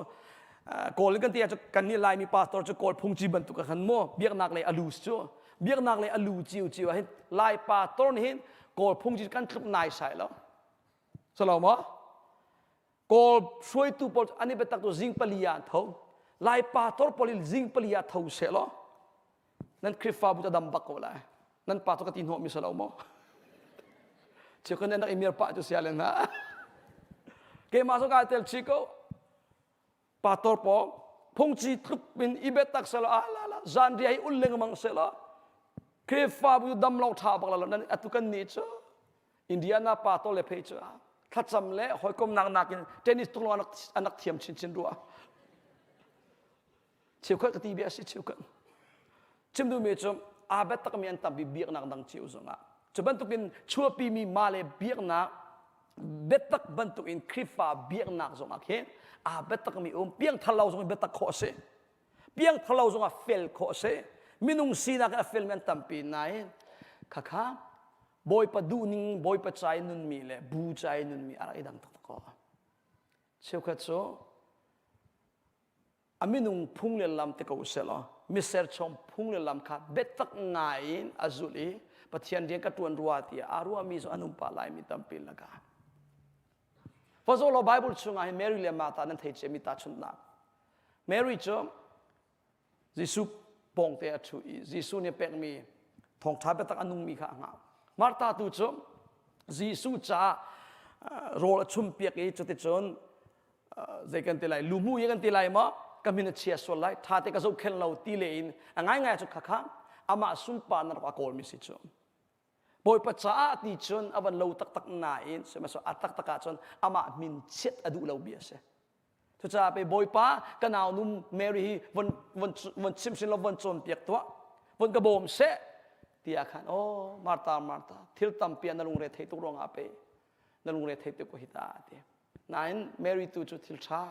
[SPEAKER 1] Kawl in kan ti ahcun kan nih Laimi pastor cu Kawl phungci bantuk ah khan maw biaknak lei a lu cu biaknak lei a lu cio cio ah hin Lai pastor nih hin Kawl phungci kan tluk naisai lo salo maw Kawl hruaitu pawl an i biatak tu zing pali ah an tho Lai pastor pawl in zing pali ah tho seh law nan Khrihfabu cu a dam bak ko lai nan pa cu ka ti hnawhmi si lo maw? Chiu kan nak imir pa cu sia le na. Keimah zong kai tel chi ko. Pastor po phungchi tluk in i biatak selaw a la la zan ria hi ul lengmang selaw Khrihfabu dam lo tha bak la nan atu kan ni cu Indiana pastor le phei cu thlacam le hawikomnak nakin tennis tuk lo anak thiam chinchin rua cheukhat ka ti bia si cheukhat chim duhmi cu aa biatakmi an tampi biaknak dang cio zongah cu bantukin chuahpimi mah le biaknak biatak bantukin Khrihfa biaknak zongah khin aa biatakmi um piangthar lo zong in biatak khawh a si piangthar lo zongah fel khawh a si minung sinak in a felmi an tampi nain khakha Bawipa duhning Bawipa ca i nunmi le bu ca i nunmi a rak i dang taktak ko cheukhat cu A minung phung le lam te ko selaw miserchom phung le lam kha biatak ngai in a zulh i Pathian rian ka ṭuan rua tiah aa ruahmi zong an um pah laimi tampi lakah. Fazolo Bible chungah hin Mary le Martha nan thei ciami tahchunhnak. Mary cu Jesuh pawngte a ṭhu i Jesuh nih a pekmi thawngṭha biatak a nungmi kha a hngah. Martha tu cu Jesuh caah rawl a chumpiak i cuticun zei kan ti lai luhmu hi kan ti lai maw ka min a chia sual lai tha te ka zohkhen lo ti le in a ngaingai cu khakha amah sunparnak a kawlmi si cu Bawipa caah ti cun a van lo taktak nain sihmanhsehlaw a taktak ah cun amah min chiat a duh lo mi a si cucaah pe Bawipa ka naunu Mary hi von von von chim sin lo von cawnpiak tuah von ka bawm seh tiah khan oh Martha Martha thil tampi ah na lungre thei tuk ruangah pe na lungre thei tuk ko hi ta ti Nain Mary tu cu thil ṭha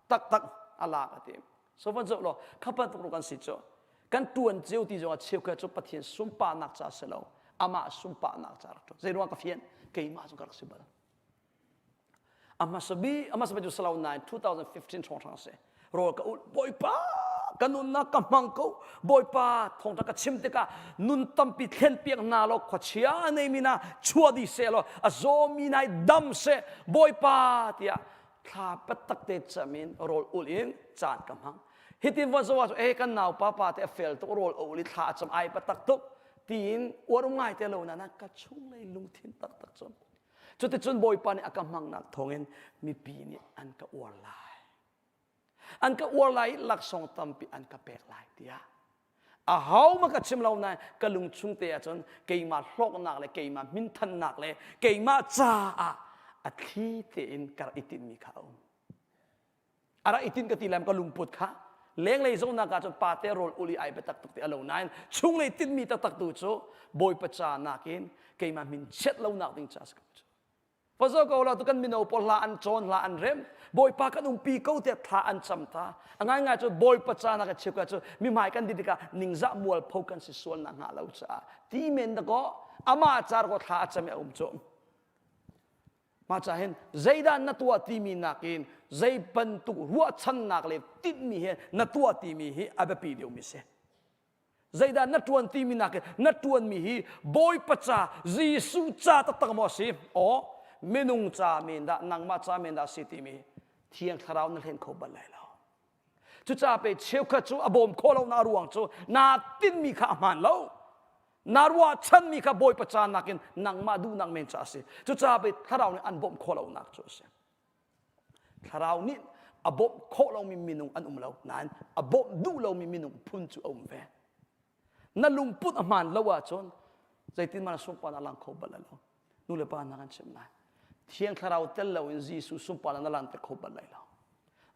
[SPEAKER 1] taktak a lak a ti. So van zoh law kha bantuk kan si cu kan ṭuan cio ti zongah cheukhat cu Pathian sunparnak ca si lo amah sunparnak ca rak ṭuan. Zei ruang ka fian keimah cu ka rak si bal. A hmasa bi a hmasa bi cu si lo nain 2015 hrawnghrang si. Rawl ka ulh Bawipa ka nunnak ka hmang ko Bawipa thawngṭha ka chim tikah nun tampi thlen piak hna law khuachia a neimi hna chuah dih seh law a zawmi hna dam seh Bawipa tiah thla patak te cam in rawl ulh in caan ka hmang hitin von zoh ah eh kan naupa pa te a fel tuk rawl a ulh i thla a cam ai patak tuk tiin uar um ngai te lo na ka chunglei lungthin taktak cu cuticun Bawipa nih a ka hmangnak thawngin mipi nih an ka uar lai An ka uar lai i laksawng tampi an ka pek lai tiah aho ma ka chim lo nain ka lungchung te ahcun keimah hlawknak le keimah minthannak le keimah caah a thli tein ka rak i tinhmi kha a um. A rak i tinh ka ti lai ka lungput kha lenglei zohnak ahcun pate rawl ul i ai biatak tuk ti a lo nain chunglei tinhmi taktak tu cu Bawipa ca nakin keimah min chiat lonak ding ca si ko cu. Pazo ko la tu kan mino pawl hla an cawn hla an rem Bawipa kan umpi ko tiah thla an cam ta a ngaingai cu Bawipa ca nak cheu ka cu mi hmai kan di tikah ningzah mualpho kan si sual nak hnga lo caah ti men da ko amah car ko thla a cam i a um cu mah ca hin zeidah na tuah timi nakin zei bantuk ruahchannak le tinhmi he na tuah timi hi a biapi deuhmi si Zeidah na ṭuan timi nakin na ṭuanmi hi Bawipa ca, Jesuh ca taktak maw a si? Aw, minung ca men dah, nangmah ca men dah a si timi Thiang Thlarau na hlen kho bal lai lo. Cucaah pe cheukhat cu a bawm khawh lo na ruang cu naa tinhmi kha a hmaan lo. Na ruahchanmi kha Bawipa ca nakin nangmah duhnak men ca a si. Cucaah pe Thlarau nih an bawmh khawh lonak cu a si. Thlarau nih a bawmh khawh lomi minung an um lo nain a bawmh duh lomi minung phun cu a um ve. Na lungput a hmaan lo ahcun zeitin mah na sunparnak lang kho bal lo. Nu le pa hna kan chimh lai. Thiang Thlarau tel loin Jesuh sunparnak na langhter kho bal lai lo.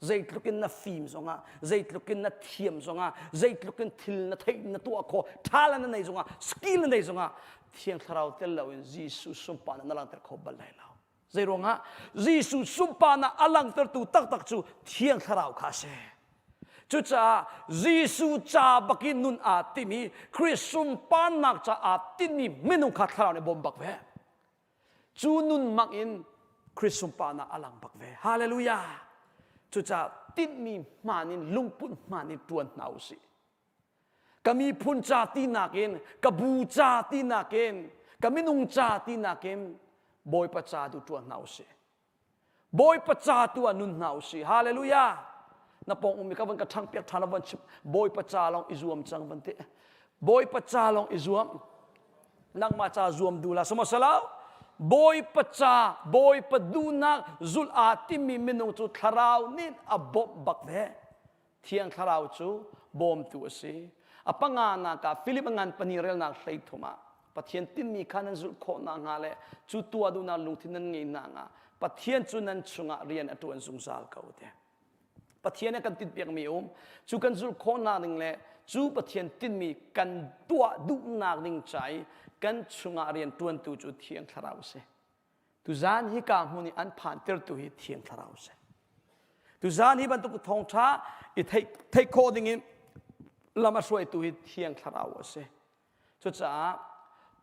[SPEAKER 1] Zeitluk in na fim zongah, zeitluk in na thiam zongah, zeitluk in thil na theih na tuah khawh, talent na nei zongah, skill na nei zongah, Thiang Thlarau tel loin Jesuh sunparnak na langhter kho bal lai lo. Zeiruangah Jesuh sunparnak a langhtertu taktak cu Thiang Thlarau kha a si. Cucaah Jesuh ca bakin nun aa tim i Khrih sunparnak ca aa tinmi minung kha Thlarau nih bawm bak ve. Cu nun mak in Khrih sunparnak a lang bak ve. Hallelujah! Cucaah tinhmi hmaan in lungput hmaan in ṭuan hna u sih. Ka miphun ca tinak in, ka bu ca tinak in, ka minung ca tinak in Bawipa ca tu ṭuan hna usih. Bawipa ca tu ah nun hna usih. Hallelujah! Na pong ummi ka van ka ṭhang piak ṭhan van chim. Bawipa ca lawng i zuam cang van ti. Bawipa ca lawng i zuam. Nangmah ca zuam du la sama salau. Bawipa ca, Bawipa duhnak zulh aa timmi minung cu thlarau nih a bawmh bak ve. Thiang Thlarau cu bawmtu a si. A panganak ah Filip a ngan pahnih relnak 13 ah Pathian tinhmi kha nan zulh khawh nakhnga le cu tuah duhnak lungthin nan ngeih nakhnga Pathian cu nan chungah rian a ṭuan zungzal ko te. Pathian a kan tinhpiakmi um cu kan zulh khawh nak ding le cu Pathian tinhmi kan tuah duhnak ding ca i kan chungah rian ṭuantu cu Thiang Thlarau a si. Tuzaan hika hmun i an phantertu hi Thiang Thlarau a si. Tuzaan hi bantuk thawngṭha i theih khawh dingin lam a hruaitu hi Thiang Thlarau a si. Cucaah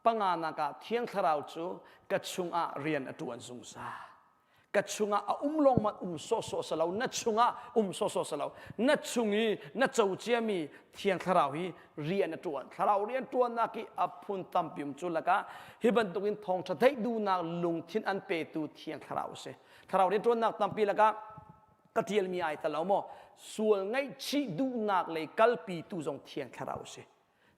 [SPEAKER 1] panganak ah Thiang Thlarau cu ka chungah rian a ṭuan zungzal. Ka chungah a um lawng man um sawhsawh si lo, na chungah um sawhsawh si lo. Na chung i na co ciami Thiang Thlarau hi rian a ṭuan. Thlarau rian ṭuannak hi a phun tampi um cu lakah hi bantukin thawngṭha theih duhnak lungthin an petu Thiang Thlarau a si. Thlarau rian ṭuannak tampi lakah ka ṭialmi ai tel lo maw? Sual ngaihchih duhnak lei kalpitu zong Thiang Thlarau a si.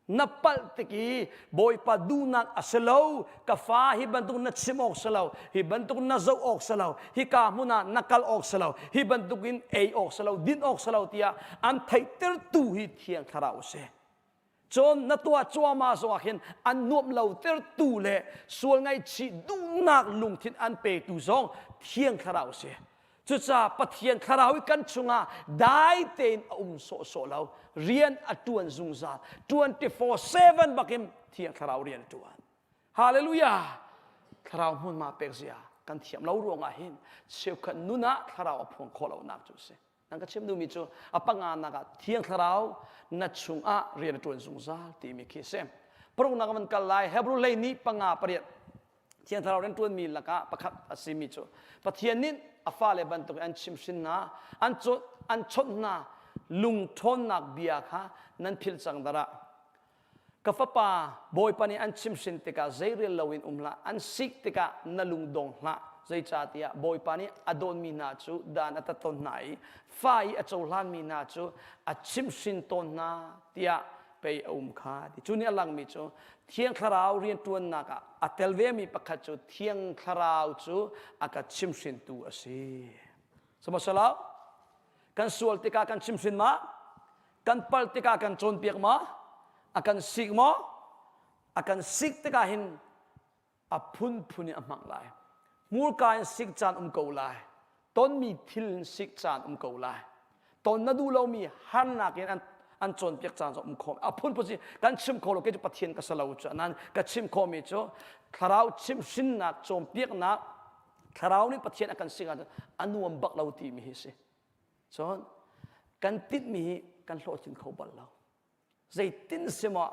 [SPEAKER 1] Na palh tik i Bawipa duhnak a si lo, ka fa hi bantuk na chim awk si lo, hi bantuk na zoh awk si lo, hika hmun ah na kal awk si lo, hi bantuk in ei awk si lo, din awk si lo tiah an theihtertu hi Thiang Thlarau a si. Cun na tuah cuahmah zongah khin an nuamh lo tertu le sual ngaihchih duhnak lungthin an petu zong Thiang Thlarau a si. Cucaah Pathian Thlarau hi kan chungah dai tein a um sawhsawh lo. Rian a ṭuan zungzal. 24/7 bakin Thiang Thlarau rian a ṭuan. Hallelujah! Thlarau hmunhma pek zia kan thiam lo ruangah hin cheukhat nun ah Thlarau a phuang khawh lonak cu a si. Nan ka chim duhmi cu a panganak ah Thiang Thlarau na chungah rian a ṭuan zungzal timi khi a si. Paruknak van kal lai Hebrew lei nih panga pariat Thiang Thlarau rian ṭuanmi lakah pakhat a simi cu Pathian nih a fale bantuk an chimhrin hna, an an chawnh hna lungṭhawnnak bia kha nan philh cang darah. Ka fapa, Bawipa nih an chimhrin tikah zeirel loin um hlah, an sik tikah na lung dong hlah. Zeicahtiah Bawipa nih a dawtmi hna cu dan a tat tawn hna i fa i a cohlanmi hna cu a chimhrin tawn hna tiah pei a um kha ti. Cu nih a langmi cu Thiang Thlarau rianṭuannak ah a tel vemi pakhat cu Thiang Thlarau cu a ka chimhrintu a si. Sihmanhsehlaw kan sual tikah kan chimhrin ma? Kan palh tikah kan cawnpiak ma? A kan sik maw? A kan sik tikah hin a phunphun in a hmang lai. Hmurka in sik caan um ko lai. Tonmi thil in sik caan um ko lai. Ton na duh lomi harnak in an an cawnpiak caan zong um kho. A phunphun si kan chim kho lo kei cu Pathian ka si lo cu nan ka chim khawhmi cu thlarau chimhrinnak cawnpiaknak thlarau nih Pathian a kan sik ahcun a nuam bak lo timi hi si. Cun kan tinhmi hi kan hlawhtlin kho bal lo. Zeitin si maw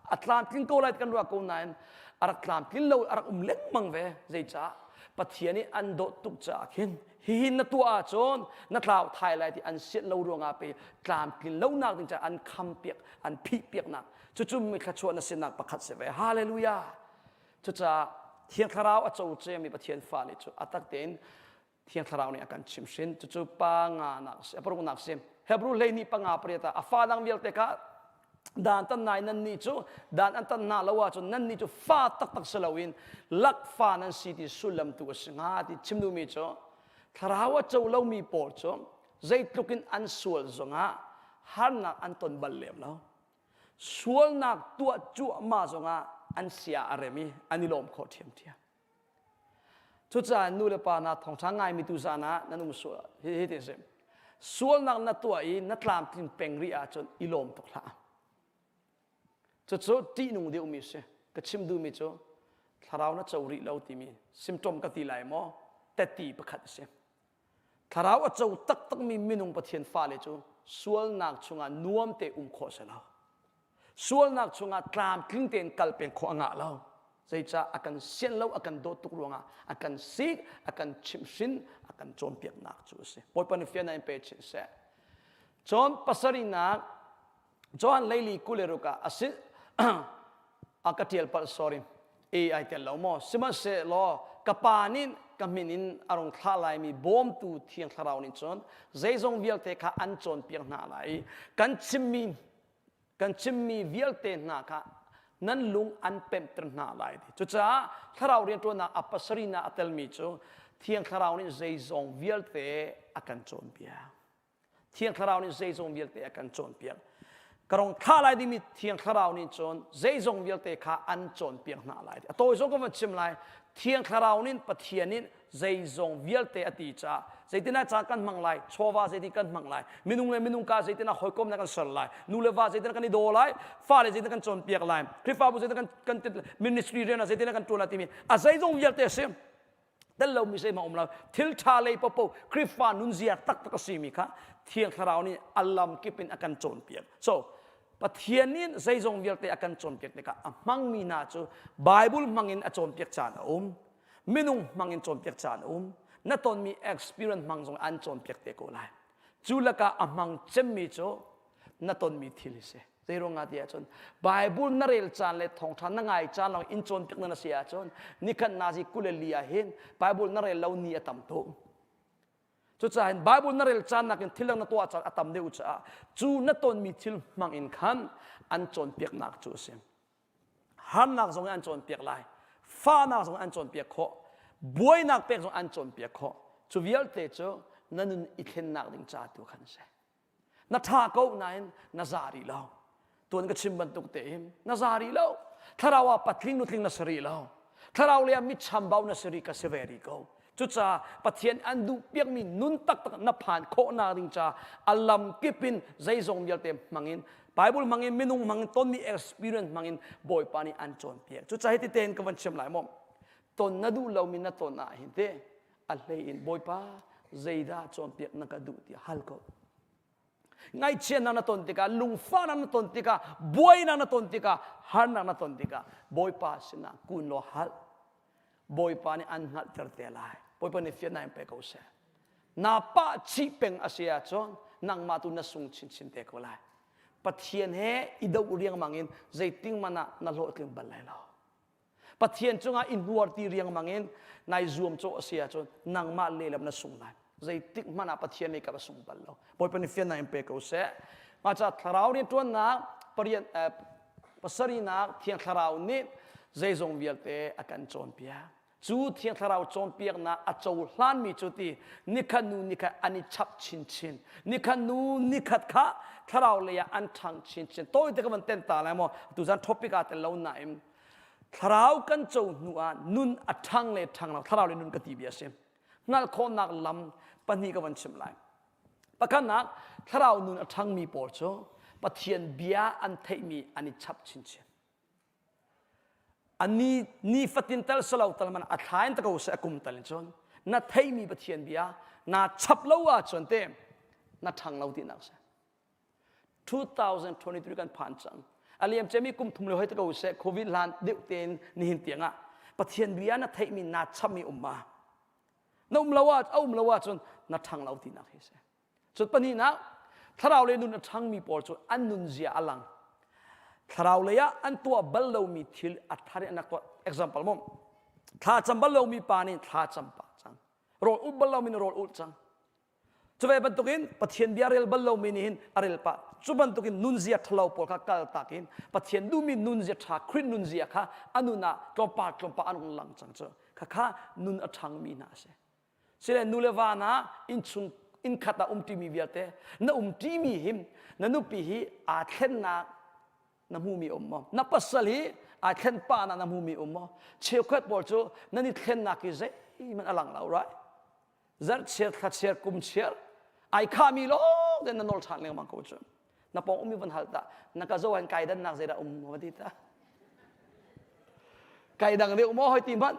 [SPEAKER 1] a tlamtling ko lai kan ruah ko nain a rak tlamtlin lo a rak um lengmang ve. Zeicah? Pathian nih an dawt tuk caah khin hihi na tuah ahcun na tlau thai lai ti an sianh lo ruangah pe tlamtlin lonak ding caah an kham piak an phih piaknak cucu mi thluachuah na sinak pakhat si ve. Hallelujah. Cucaah Thiang Thlarau a co ciami Pathian fale cu a tak tein Thiang Thlarau nih a kan chimhrin. Cucu pa nganak a paruknak si. Hebrew 12 panga pariat ah a fa dang vialte kha dan tan nai nan nih cu dan an tan hna lo ahcun nan nih cu fa taktak si loin lakfa nan si ti sullam tu a si hnga ti chim duhmi cu thlarau a co lomi pawl cu zeitluk in an sual zongah harnak an ton bal lem lo sualnak tuah cuahmah zongah an sia a rem i an i lawm khawh ṭhiamṭhiam Cucaah nu le pa hna thawngṭha ngaimi tu zan ah nan um sual hi ti si. Sualnak na tuah i na tlamtling peng rih ahcun i lawm tuk hlah. Cucu ṭihnung deuhmi si. Ka chim duhmi cu thlarau na co rih lo timi symptom ka ti lai maw teti pakhat a si. Thlarau a co taktakmi minung Pathian fale cu sualnak chungah nuam te um khawh si lo. Sualnak chungah tlamtling tein kal peng khawh a ngah lo. Zeicah a kan sian lo, a kan dawt tuk ruangah a kan sik, a kan chimhhrin, a kan cawnpiaknak cu a si. Bawipa nih fiannak in pe chin seh. Cun pasarihnak Johan leili 26 ah a si a ka ṭial palh sorry e ai tel lo maw sihmanhsehlaw ka pa nih ka min in a rung thlah laimi bawmtu thiang thlarau nih cun zeizong vialte kha an cawnpiak hna lai i kan chimmi kan chimmi vialte hna kha. Nan lung an pemhter hna lai ti. Cucaah thlarau rianṭuannak a pasarihnak a telmi cu Thiang Thlarau nih zeizong vialte a kan cawnpiak. Thiang Thlarau nih zeizong vialte a kan cawnpiak. Ka rong thlah lai dingmi Thiang Thlarau nih cun zeizong vialte kha an cawnpiak hna lai. A tawi zong ka van chim lai. Thiang Thlarau nih Pathian nih zeizong vialte a ti caah zeitin ah caan kan hmang lai, chawva zeitin kan hmang lai, minung le minung ka zeitin ah hawikomnak kan ser lai, nu le va zeitin kan i daw lai, fale zeitin kan cawnpiak lai, Khrihfabu zeitin kan kan ministry rian ah zeitin kan ṭuan lai timi a zeizong vialte a si. Tel lomi zeihmanh um lo. Thil ṭha lei popo Khrihfa nunzia taktak a simi kha Thiang Thlarau nih a lam kip in a kan cawnpiak. So Pathian nih zeizong vialte a kan cawnpiak tikah a hmangmi hna cu Bible hmangin a cawnpiak caan a um. Minung hmangin cawnpiak caan a um. Na tonmi experience hmang zong an cawnpiak te ko lai. Cu lakah a hmang cemmi cu na tonmi thil hi si. Zeiruang ah ti ahcun Bible na rel caan le thawngṭha na ngai caan lawng in cawnpiak na si ahcun nikhat nazi 24 ah hin Bible na rel lo ni a tam tuk. Cucaah hin Bible na rel caan nakin thil dang na tuah caan a tam deuh caah cu na tonmi thil hmang in khan an cawnpiaknak cu a si. Harnak zong in an cawnpiak lai. Fahnak zong an cawnpiak khawh. Buainak pek zong an cawnpiak khawh. Cu vialte cu na nun i thlennak ding ca tu khan a si. Na ṭha ko nain na za rih lo. Tuan ka chim bantuk tein na za rih lo. Thlarau ah patling nutling na si rih lo. Thlarau lei ah mit chambau na si rih ka si ve rih ko. Cucaah Pathian an duh piakmi nun taktak na phan khawhnak ding ca a lam kip in zeizong vialte hmangin Bible hmangin minung hmangin tonmi experience hmangin Bawipa nih an cawnpiak. Cucaah hiti tein ka van chim lai maw? Ton na duh lomi na ton ah hin te a hlei in Bawipa zeidah cawnpiak na ka duh tiah hal ko. Ngaihchiatnak na ton tikah, lungfahnak na ton tikah, buainak na ton tikah, harnak na ton tikah Bawipa sinah kun law hal. Bawipa nih an hngalhter te lai. Bawipa nih fiannak in pe ko seh. Na pah chih peng a si ahcun nangmah tu na sung chinchin te ko lai. Pathian he i doh riangmang in zeiting man ah na hlawhtling bal lai lo. Pathian cungah i hnuar ti riangmang in nai zuam cawh a si ahcun nangmah lehlam na sung lai. Zeitik hmanh ah Pathian lei kap a sung bal lo. Bawipa nih fiannak in pe ko seh. Mah caah thlarau rianṭuannak pariat pasarihnak Thiang Thlarau nih zeizong vialte a kan cawnpiak. Cu Thiang Thlarau cawnpiaknak a cohlanmi cu ti nikhat nu nikhat an i chap chinchin. Nikhat nu nikhat kha thlarau lei ah an ṭhang chinchin. Tawite ka van ten ta lai maw? Tuzan topic ah tel lo nain thlarau kan co hnu ah nun a ṭhang le ṭhang lo thlarau le nun ka ti bia a si. Hngalh khawhnak lam pahnih ka van chim lai. Pakhatnak thlarau nun a ṭhangmi pawl cu Pathian bia an theihmi an i chap chinchin. A ni nifatin tel salo tal man a thla in ta ko seh a kum tal in cun na theihmi Pathian bia naa chap lo ahcun te na ṭhang lo tinak si. 2023 kan phan cang. A liam cemi kum thum le hoi ta ko seh COVID hlan deuh tein nihin tiang ah Pathian bia na theihmi naa chapmi um ma? Na um lo ah a um lo ahcun na ṭhang lo tinak hi si. Cun pahnihnak thlarau lei nun a ṭhangmi pawl cu an nunzia a lang. Thlarau lei ah an tuah bal lomi thil a thar in an rak tuah. Example mom thla cam bal lomi pa nih thla cam pah cang. Rawl ulh bal lomi nih rawl ulh cang. Cu ve bantukin Pathian bia rel bal lomi nih hin a rel pah. Cu bantukin nunzia ṭhalo pawl kha kal tak in Pathian duhmi nunzia ṭha Khrih nunzia kha a nun ah tlawmpal tlawmpal an hung lang cang cu. Khakha nun a ṭhangmi hna a si. Sile nu le va hna innchung innkhat ah umṭimi vialte na umṭimi hi na nupi hi aa thlennak na hmumi um maw? Na pasal hi aa thlen pah na hmumi um maw? Cheukhat pawl cu nan i thlennak hi zeihmanh a lang lo right? Zarhchiar, thlachiar, kumchiar ai khami lawng te na nawl ṭhan lengmang ko cu. Na pawng ummi van hal ta na ka zo han kai dannak zeidah um maw ti ta. Kai dang deuh maw hoi ti hmanh.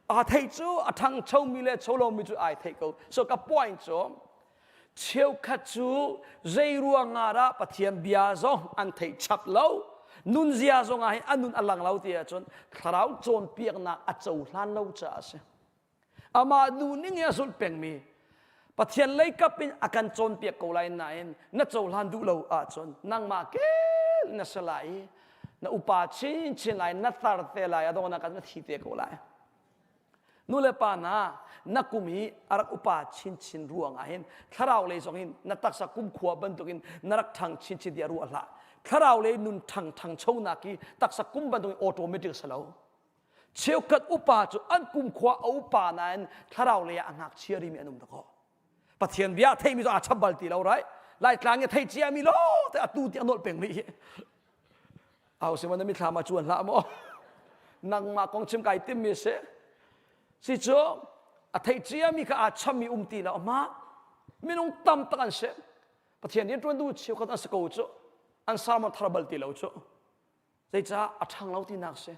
[SPEAKER 1] Aa theih cu a ṭhangchomi le cholomi cu ai theih ko. So ka point cu cheukhat cu zei ruangah dah Pathian bia zong an theih chap lo nunzia zong ah hin a nun a lang lo ti ahcun thlarau cawnpiaknak a cohlan lo caah a si. Amah duhning i a zulh pengmi Pathian lei kap in a kan cawnpiak ko lai nain na cohlan duh lo ahcun nangmah kel na si lai i na upa chinchin lai na tar te lai a dawnak ah na thi te ko lai. Nu le pa hna na kum hi a rak upa chinchin ruang ah hin thlarau lei zong hin na taksa kumkhua bantukin na rak ṭhang chinchin tiah ruah hlah. Thlarau lei nun ṭhang ṭhangchonak hi taksa kum bantuk automatic si lo. Cheukhat upa cu an kumkhua a upa nain thlarau lei ah a ngakchia rimi an um dakaw. Pathian bia a theimi cu aa chap bal ti lo right? Laitlang i thei ciami lo te atu tiang nolh peng rih hi. Au si na mithlam ah cuan hlah maw? Nangmah kong chim kai timmi si. Si cu a thei ciami kha aa chammi um ti lo ama minung tam tak an si. Pathian rian ṭuan tu cheukhat an si ko cu an sermon thar bal ti lo cu. Zeicah a ṭhang lo tinak si.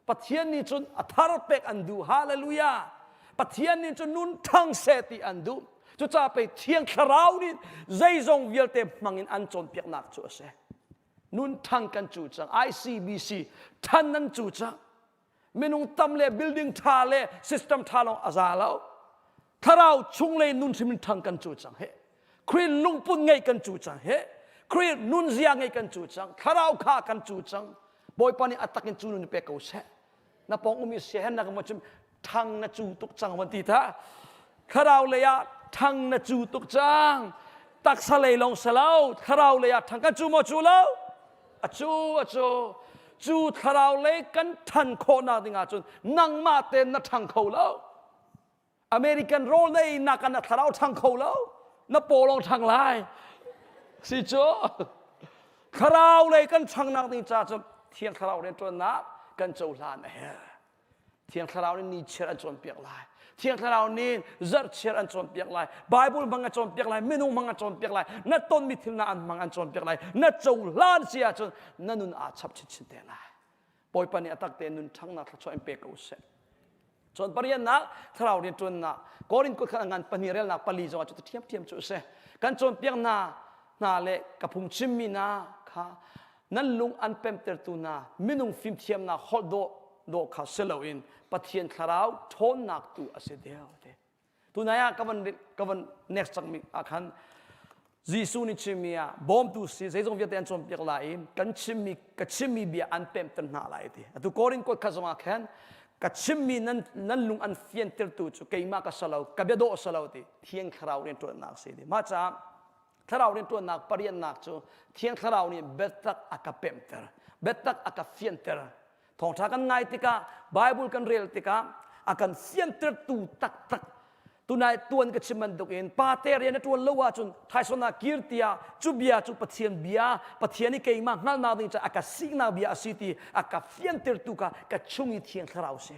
[SPEAKER 1] Pathian nih cun a thar pek an duh. Hallelujah. Pathian nih cun nun ṭhang seh ti an duh. Cucaah pei Thiang Thlarau nih zeizong vialte hmangin an cawnpiaknak cu a si. Nun ṭhang kan cu cang. ICBC ṭhan nan cu cang. Minung tam le building ṭha le system ṭha lawng a za lo. Thlarau chunglei nun hrim in ṭhang kan cu cang he. Khrih lungput ngei kan cu cang he. Khrih nunzia ngei kan cu cang. Thlarau kha kan cu cang. Bawipa nih a tak in cu nun pek ko seh. Na pawng umi siahen na ka chim ṭhang na cu tuk cang van ti tha. Thlarau lei ah ṭhang na cu tuk cang. Taksa lei lawng si lo, thlarau lei ah ṭhang kan cu maw cu lo? A cu a cu. Cu thlarau lei kan ṭhan khawhnak ding ahcun nangmah tein na ṭhang kho lo. American rawl na ei nak ah na thlarau ṭhang kho lo. Na paw lawng ṭhang lai. Si cu. Thlarau lei kan ṭhangnak ding ca cu Thiang Thlarau rianṭuannak kan cohlan a herh. Thiang Thlarau nih ni chiar an cawnpiak lai. Thiang Thlarau nih zarh chiar an cawnpiak lai. Bible hmang a cawnpiak lai, minung hmang a cawnpiak lai, na tonmi thil na an hmang an cawnpiak lai. Na cohlan si ahcun na nun aa chap chinchin te lai. Bawipa nih a tak tein nun ṭhangnak thluachuah in pe ko seh. Cun pariannak thlarau rianṭuannak Korin kut khat ngan pahnih relnak pali zongah cu ṭhiamṭhiam cu a si. Kan cawnpiak hna hna le ka phungchimmi hna kha nan lung an pemtertu hna minung fimthiamnak holh dawh dawh kha si loin Pathian thlarau ṭhawnnak tu a si deuh te. Tunai ah ka van ka van next cangmi ah khan Jesuh nih chimmi ah bawmtu si zeizong vialte an cawnpiak lai i kan chimmi ka chimmi bia an pemter hna lai ti. Atu Korin kuat kha zongah khan ka chimmi nan nan lung an fiantertu cu keimah ka salo ka bia dawh salo ti Thiang Thlarau rianṭuannak si ti. Mah caah Thlarau rianṭuannak pariannak cu Thiang Thlarau nih biatak a ka pemter, biatak a ka fianter. Thawngṭha kan ngai tikah, Bible kan rel tikah a kan fiantertu taktak tunai tuan ka chim bantukin pate rian a ṭuan lo ahcun thaisona kir tiah cu bia cu Pathian bia Pathian i keimah hngalhnak ding caah a ka siknak bia a si ti a ka fiantertu kha ka chung i Thiang Thlarau si.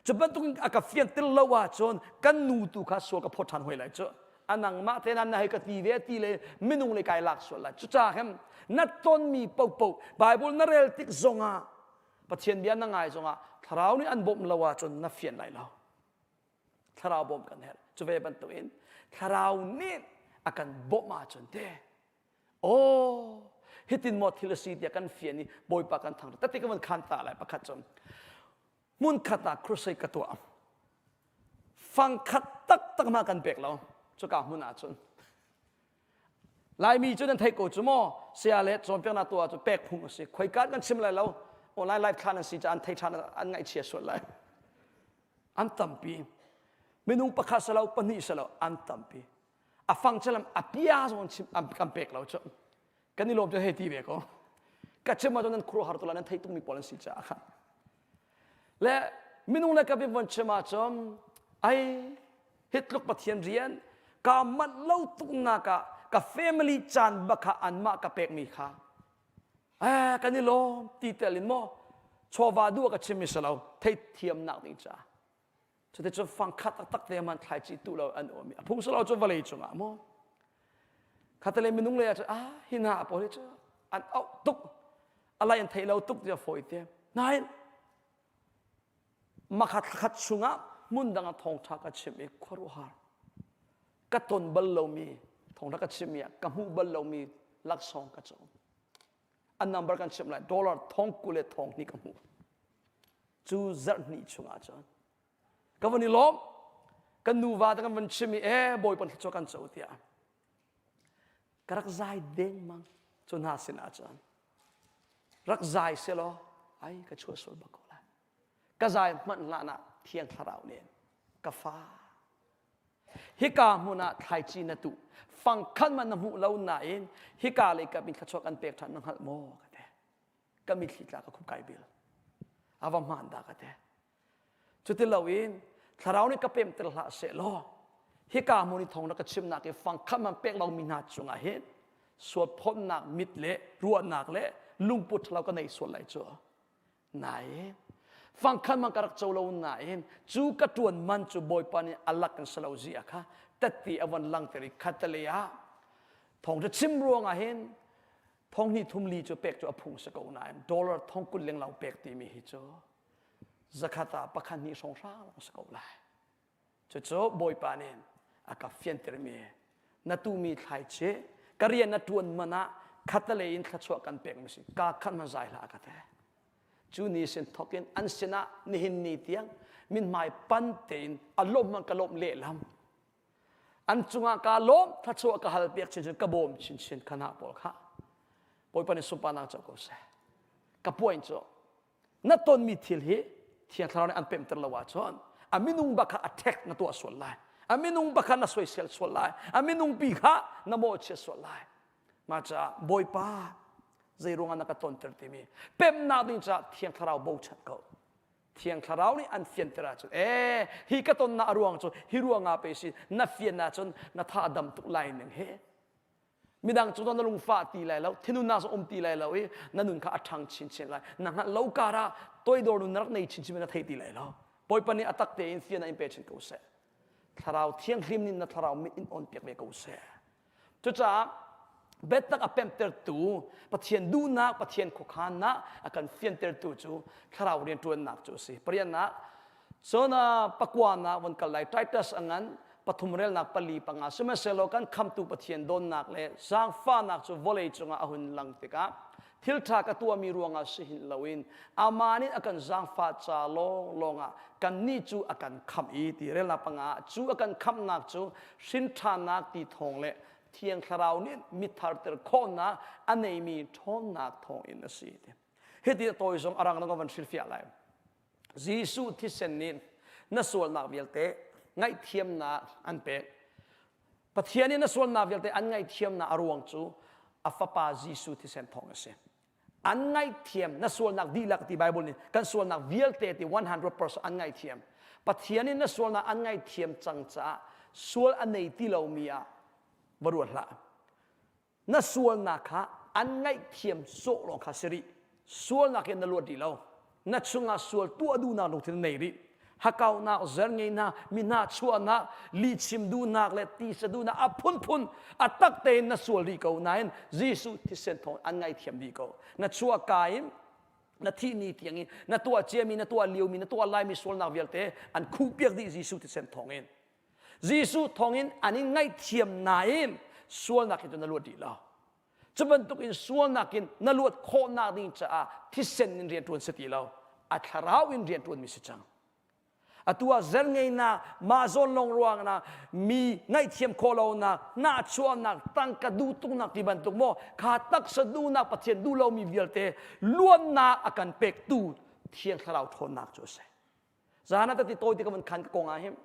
[SPEAKER 1] Cu bantukin a ka fianter lo ahcun kan nu tu kha sual ka phawt ṭhan hoi lai cu. A nangmah te na hei ka ti ve ti le minung le kai lak sual lai. Cucaah khan na tonmi paohpaoh Bible na rel tik zongah Pathian bia na ngai zongah thlarau nih an bawmh lo ahcun na fian lai lo. Thlarau bawmh kan herh. Cu ve bantukin thlarau nih a kan bawmh ahcun te Aw, hitin maw thil a si tiah kan fian i Bawipa kan thangṭhat. Tati ka van khan ta lai pakhat cun. Hmun khat ah crusade ka tuah. Fang khat taktak ma kan pek lo. Cuka hmun ah cun. Laimi cu nan theih ko cu maw? Saya le cawnpiaknak tuah cu pek phung a si. Khoika kan chim lai lo. Online live thlan an si caah an thei ṭhan an ngaihchia sual lai. An tampi. Minung pakhat salo pahnih salo an tampi. A fang calam a pia zong chim kan pek lo cu kan i lawm cu hei ti ve ko ka chim ahcun nan khuaruahhar tu la nan theih tukmi pawl an si caah khan le minung le ka von chim ahcun ai hitluk pathian rian ka manh lo tuknak ah ka family caan bak kha anmah ka pekmi kha eh kan i lawm ti tel in maw chawva duh ka chim mi si lo theithiamnak ding caah Cuticun fangkhat taktak te man thlaici tuh lo an um i a phung silo cu vawlei cungah maw khatale minung lei ah cun ah hi hna pawl hi cu an auh tuk alai an theih lo tuk tiah fawi te nain makhat thlakhat chungah hmun dang ah thawngṭha ka chim i khuaruahhar ka ton bal lomi thawngṭha ka chimmi ah ka hmuh bal lomi laksawng ka co an number kan chimh lai dollar thong kul le thong hnih ka hmuh cu zarh hnih chungah cun ka van i lawm kan nuva te kan van chim i e bawipa thluachuah kan co tiah ka rak zai dengmang cu hna sinah cun rak zai selaw ai ka chuah sual bak ko lai ka zai hmanh hlan ah thiang thlarau nih ka fa. Hika hmun ah thlaici na tuh. Fangkhat man na hmuh lo nain hika lei kap in thluachuah kan pek ṭhan na hngalh maw? Ka ti. Ka mitthli tla ka khup kai bil. A va hmaan dah ka ti. Cuti loin thlarau nih ka pemter hlah seh law hika hmun i thawng na ka chimnak i fangkhat man pek lomi hna cungah hin sualphawtnak mit le ruahnak le lungput ṭhalo ka nei sual lai cu. Nain fangkhat man ka rak co lo nain cu ka ṭuan man cu Bawipa nih a lak in si lo zia kha tatti a von langter i khattelei ah thawngṭha chim ruangah hin thong hnih thum li cu pek cu a phung si ko nain dollar thong 20 lenglo pek timi hi cu zakhat ah pakhat hnih hrawnghrang lawng si ko lai. Cucu Bawipa nih a ka fiantermi na tumi thlaici ka rian na ṭuan man ah khattelei in thluachuah kan pekmi si ka khat hmanh zai hlah ka ti. Cu ni sin thawk in an sinah nihin ni tiang mithmai pan tein a lawmh man ka lawmh lehlam. An cungah kaa lawm thluachuah ka hal piak chinchin ka bawm chinchin kha pawl kha Bawipa nih sunparnak co ko seh. Ka point cu na tonmi thil hi Thiang Thlarau nih an pemter lo ahcun a minung bak kha attack na tuah sual lai. A minung bak kha na soisel sual lai. A minung pi kha na mawhchiat sual lai. Mah caah Bawipa zei ruangah na ka tonter timi pemnak ding caah Thiang Thlarau bochan ko. Thiang Thlarau nih an fianter ahcun ee hi ka tonnak a ruang cu hi ruangah pe si na fian ahcun na tha a dam tuk lai ning he midang cu na lungfah ti lai lo thinunnak zong um ti lai lo i na nun kha a ṭhang chinchin lai na hngalh lo kar ah toidor nun na rak nei chinchin na thei ti lai lo Bawipa nih a tak tein fian in pe chin ko seh thlarau thianghlim nih na thlarau mit in on piak ve ko seh cucaah biatak a pemhtertu Pathian duhnak Pathian khuakhannak a kan fiantertu cu thlarau rianṭuannak cu a si pariatnak Cun pakuanak von kal lai Titus a ngan pathum relnak pali panga sihmanhsehlaw kan khamtu Pathian dawnnak le zaangfahnak cu vawlei cungah a hun lang tikah thil ṭha ka tuahmi ruangah si hin loin amah nih a kan zaangfah ca lawnglawng ah kannih cu a kan khamh i ti relnak panga ah cu a kan khamhnak cu hrinṭhannak ti thawng le Thiang Thlarau nih mitharter khawhnak a neimi ṭhawnnak thawngin a si ti. Hiti a tawi zong a rang na van hrilhfiah lai. Jesuh thisen nih na sualnak vialte ngaihthiamnak an pek. Pathian nih na sualnak vialte an ngaihthiamnak a ruang cu a fapa Jesuh thisen thawng a si. An ngaihthiam na sualnak dihlak ti Bible nih kan sualnak vialte ti 100% an ngaihthiam. Pathian nih na sualnak an ngaihthiam cang caah sual a nei ti lomi ah va ruat hlah. Na sualnak kha an ngaihthiam sawh lawng kha si rih. Sualnak in na luat rih lo. Na chungah sual tuah duhnak lungthin na nei rih. Hakaunak, zerngeinak, mi hna chuahnak, lihchim duhnak le tisa duhnak a phunphun a tak tein na sual rih ko nain Jesuh thisen thawng an ngaihthiam dih ko. Na chuahka in na thih ni tiang in na tuah ciami, na tuah liomi, na tuah laimi sualnak vialte an khuhpiak dih Jesuh thisen thawng in. Jesuh thawngin an in ngaihthiam nain sualnak in cun na luat rih lo. Cu bantukin sualnak in na luat khawhnak ding caah thisen in rianṭuan si ti lo. A thlarau in rianṭuanmi si cang. Atu ah zerngeinak, mah zawn lawng ruangah mi ngaihthiam khawh lonak, nahchuahnak, tangka duh tuknak ti bantuk maw kha taksa duhnak Pathian duh lomi vialte luannak a kan pektu Thiang Thlarau ṭhawnnak cu a si. Zan ah ti tawi ti ka van khan ka kong ah hin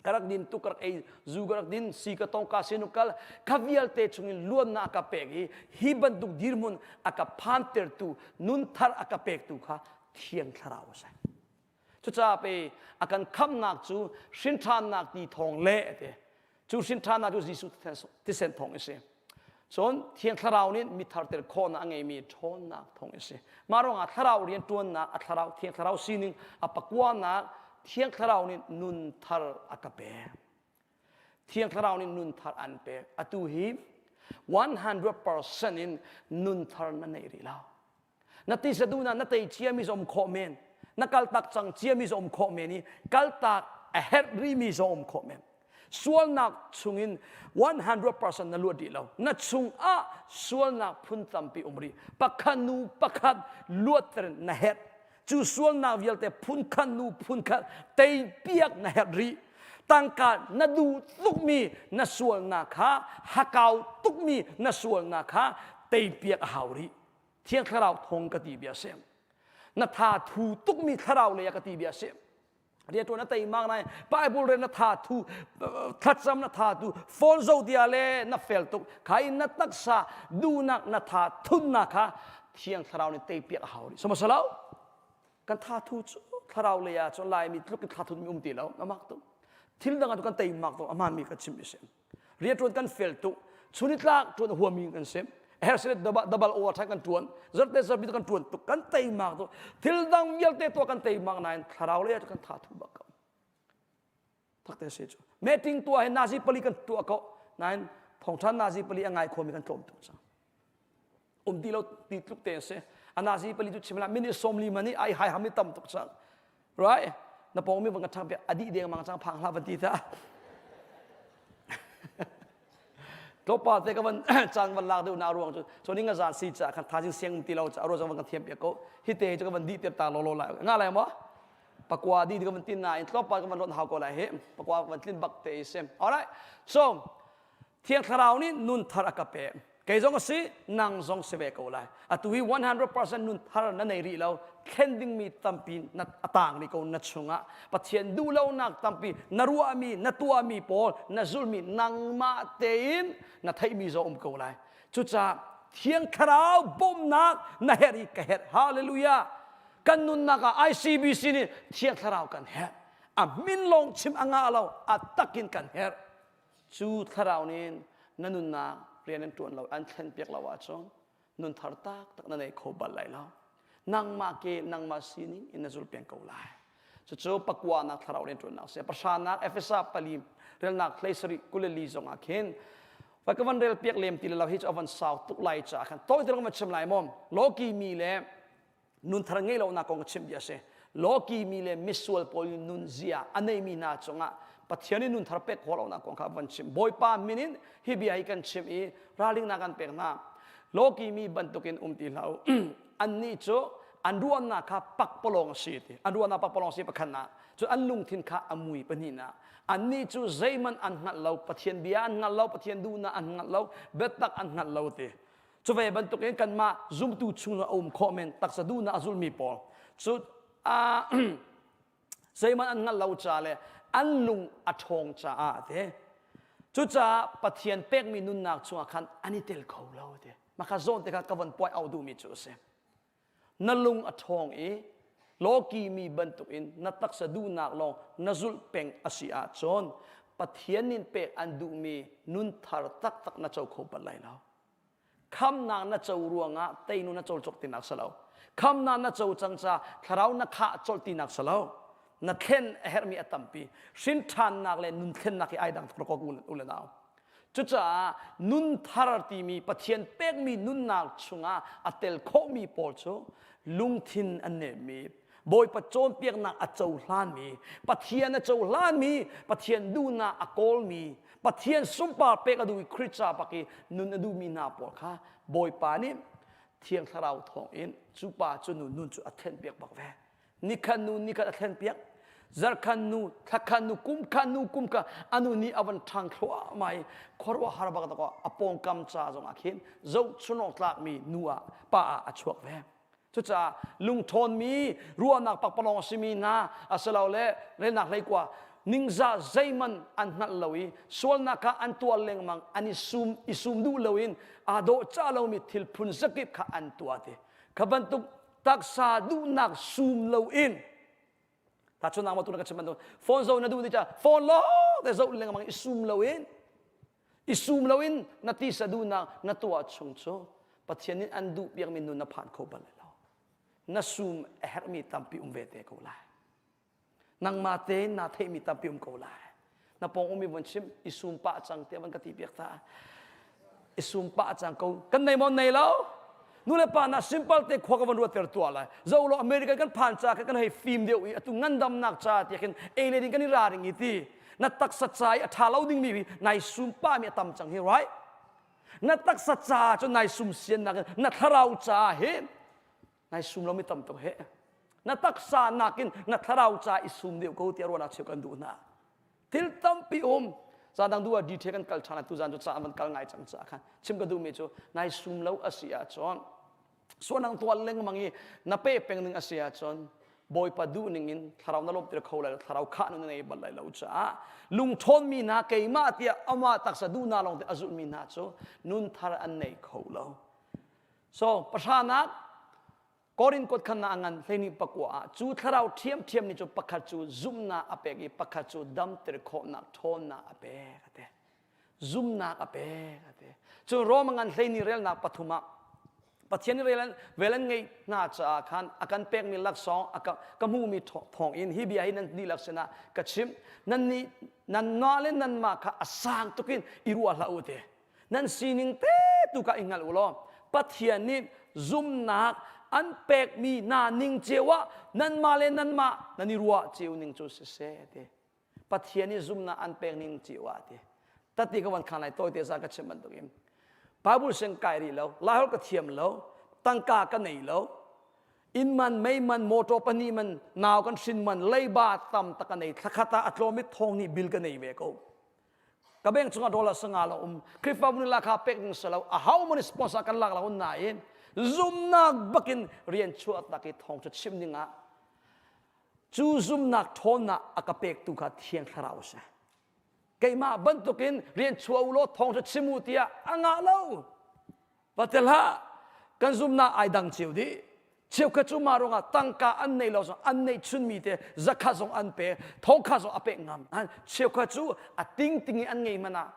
[SPEAKER 1] ka rak din tuk ka rak ei zu ka rak din si ka tong ka sinu kal kha vialte chungin luannak a ka pek i hi bantuk dirhmun a ka phantertu nunthar a ka pektu kha thiang thlarau a si cucaah pe a kan khamnak cu hrinṭhannak ti thawng le ti Cu hrinṭhannak cu Jesuh thisen thawng a si. Cun Thiang Thlarau nih mi tharter khawhnak a ngeimi ṭhawnnak thawng a si. Mah ruangah Thlarau rianṭuannak, a Thlarau, Thiang Thlarau sining, a pakuanak, Thiang Thlarau nih nun thar a ka pek. Thiang Thlarau nih nun thar an pek. Atu hi 100% in nun thar na nei rih lo. Na tisa duhnak na tei ciami zong um khawh men. Na kaltak cang ciami zong um khawh men i kaltak a herh rihmi zong um khawh men. Sualnak chungin 100% na luat rih lo. Na chungah sualnak phun tampi um rih. Pakhat nu pakhat luatter na herh. Cu sualnak vialte phunkhat nu phunkhat teipiak na herh rih. Tangka na duh tukmi na sualnak kha hakau tukmi na sualnak kha teipiak a hau rih. Thiang Thlarau thawng ka ti bia si. Na tha thu tukmi thlarau lei ah ka ti bia si. Rianṭuan na teimak nain Bible rel na tha thu, thlacam na tha tu, phone zoh dia le na fel tuk. Kha in na taksa duhnak na tha thunnak kha Thiang Thlarau nih teipiak a hau rih. Samasalo? Kan tha thu cu thlarau lei ah cun Laimi tluk in tha thun mi um ti lo. Amak tuk. Thil dang ah kan teimak tuk. A mi kan chim mi si. Rianṭuan kan fel tuk. Chunitlak ṭuan a huami kan si. Hersilet double overtime kan ṭuan. Zarte zarpi kan ṭuan tuk. Kan teimak tuk. Thil dang vialte tuah kan teimak nain thlarau lei ah kan tha thu bak ko. Takte si cu. Meeting tuah hi nazi pali kan tuah ko. Nain thawngṭha nazi pali a ngai khomi kan tlawm tuk cang. Um ti lo ti tluk te a si. A nazi pali cu chim la minute 40 man i ai hai ham i tam tuk cang. Right? Na pawng mi van ka ṭhang piak a dih deng mang cang phang hlah van ti ta. Tlawpa te ka van caan van lak deuh na ruang cu so ning zan si ca khan thazing siang ti lo ca ro zong van ka thiam piak ko hi te cu ka van dih tir ta lo lo lai nga lai mo pakua di ka van tin na in tlawpa ka van lot hau ko lai hi pakua van tlin bak te sim alright so Thiang Thlarau nih nun thar a ka pek. Kei zong a si, nang zong si ve ko lai. Atu hi 100% nun thar na nei rih lo. Thlen dingmi tampi na a tang rih ko na chungah. Pathian duhlonak tampi na ruahmi, na tuahmi pawl, na zulmi nangmah tein na theihmi zong um ko lai. Cucaah Thiang Thlarau bawmhnak na herh i ka herh. Hallelujah. Kan nunnak ah ICBC nih Thiang Thlarau kan herh. A min lawng chim a ngah lo, a takin kan herh. Cu thlarau nih na nunnak rian an ṭuan lo, an thlenpiak lo ahcun nun thar taktak na nei kho bal lai lo. Nangmah ke nangmah sining in na zul peng ko lai. Cucu pakuanak thlarau rian ṭuannak a si. Pahranak Efesa pali relnak 17 24 zong ah khin vai ka van rel piak lem ti lo hi cu a van sau tuk lai caah khan tawi te van chim lai maw lawki mi le nunthar ngei lonak kong ka chim bia a si lawki mi le misual pawl nun zia a neimi hna cungah Pathian in nunthar pek khawh lonak kong kha van chim Bawipa min in hi bia hi kan chim i ralringnak kan pek hna lawki mi bantukin um ti hlah u annih cu an ruahnak kha pakpalawng a si ti an ruahnak pakpalawng a si pakhatnak cu an lungthin kha a mui pahnihnak annih cu zeihmanh an hngalh lo Pathian bia an hngalh lo Pathian duhnak an hngalh lo biatak an hngalh lo ti Cu ve bantukin kanmah zumtu chung a um khawh men taksa duhnak a zulmi pawl cu zeihmanh an hngalh lo ca le an lung a ṭhawng caah te cucaah Pathian pekmi nunnak chungah khan an i tel kho lo te mah kha zawn te kha ka von puai au duhmi cu a si na lung a ṭhawng i lawki mi bantukin na taksa duhnak lawng na zulh peng a si ahcun Pathian nin pek an duhmi nun thar taktak na co kho bal lai lo Khamnak na co ruangah teinu na cawlcawk tinak si lo. Khamnak na co cang ca thlarau na khah colh tinak si lo. Na thlen a herhmi a tampi. Hrin ṭhannak le nun thlennak hi ai dang tuk ko u le nau. Cucaah nun thar timi Pathian pekmi nunnak chungah a tel khawhmi pawl cu lungthin an nemmi, Bawipa cawnpiaknak a cohlanmi, Pathian a cohlanmi, Pathian duhnak a kawlmi, Pathian sunpar pek a duh i Khrih ca bak i nun a duhmi hna pawl kha Bawipa nih Thiang Thlarau thawngin cu pa cu nu nun cu a thlenpiak bak ve. Nikhat nu nikhat a thlenpiak. Zarkhan nu, thlakhan nu, kumkhan nu, kumkhan anu nih a van ṭhang thluahmah i khuaruahhar bak dakaw a pawngkam ca zongah khin zohchun awk tlakmi nu ah pa ah a chuak ve. Cucaah lungṭhawnmi ruahnak pakpalawng a simi hna asilole relnak hleikua ningzah zeihmanh an hngalh lo i sualnak kha an tuah lengmang an i sum i sum duh loin aa dawhcah lomi thil phun zakip kha an tuah ti kha bantuk taksa duhnak sum loin tahchunhnak ma tu na ka chim bantuk phone zoh na duh ti ca phone lawng te zoh lengmang i sum loin I sum loin na tisa duhnak na tuah chung cu Pathian nih an duh piakmi nun na phan kho bal lo. Na sum a herhmi tampi um ve te ko lai. Nangmah tein naa theihmi tampi um ko lai. Na pawng ummi von chim i sum pah cang tiah van ka ti piak ta. I sum pah cang ko. Kan nei maw nei lo? Nu le pa na simple te khua ka van ruat ter tuah lai. Zo lo American kan phan ca kan hei fim deuh i atu ngandamnak ca tiah khin ei le ding kan i ra ring i ti. Na taksa ca i a ṭha lo dingmi hi nai sum pahmi a tam cang hi right? Na taksa ca cu nai sum siannak in na thlarau ca hi nai sum lomi tam tuk he. Na taksa nakin na thlarau ca i sum deuh ko tiah ruahnak cheu kan duh hna. Thil tampi um. Zan dang du ah detail kan kal ṭhan tu zan cu ca an van kal ngai cang ca khan chim ka duhmi cu nai sum lo a si ahcun suanang tual lengmang i na pe peng ning a si ahcun. Bawipa duh ning in thlarau na lawmhter kho lai lo, thlarau khah na nei bal lai lo caah lungṭhawnmi hna keimah tiah amah taksa duhnak lawngte a zulhmi hna cu nun thar an nei kho lo. So pahranak Korin kuat khan a ngan hleini pakua ah cu thlarau ṭhiamṭhiam nih cu pakhat cu zumhnak a pek i pakhat cu damter khawhnak ṭhawnnak a pek a ti. Zumhnak a pek a ti. Cun Rom a ngan hleini relnak pathum ah Pathian nih rel an vel an ngeih hna caah khan a kan pekmi laksawng a ka, ka hmuhmi thawng in hi bia hi nan dihlak sinah ka chimh. Nan nih nanmah le nanmah kha a sang tukin i ruah hlah u ti. Nan sining te tu kha i hngal u law Pathian nih zumnak an pekmi hna ning cio ah nanmah le nanmah nan i ruah cio ning cu siseh ti. Pathian nih zumnak an pek ning cio ah ti. Tati ka van khan lai tawite za ka chim bantukin Bible siang kai rih lo, Laiholh ka thiam lo, tangka ka nei lo, inn man, mei man, motor pahnih man, nau kan hrin man, leiba tam tak ka nei, thlakhat ah a tlawm i thong nih bil ka nei ve ko. Ka bank chungah dollar sanga lo um Khrihfabu nih lakha pek ding si lo a ho man sponsor kan lak lo nain zumnak bakin rian chuah tak i thawngṭha chim ding ah cu zumnak ṭhawnnak a ka pektu kha Thiang Thlarau a si. Keimah bantukin rian chuah u law thawngṭha chim u tiah a ngah lo. Va tel hlah kan zumnak ai dang cio dih. Cheukhat cu mah ruangah tangka an nei lo zong an neih chunmi te zakhat zong an pe, thongkhat zong a pek ngam. Cheukhat cu a tingting i an ngei hmanh ah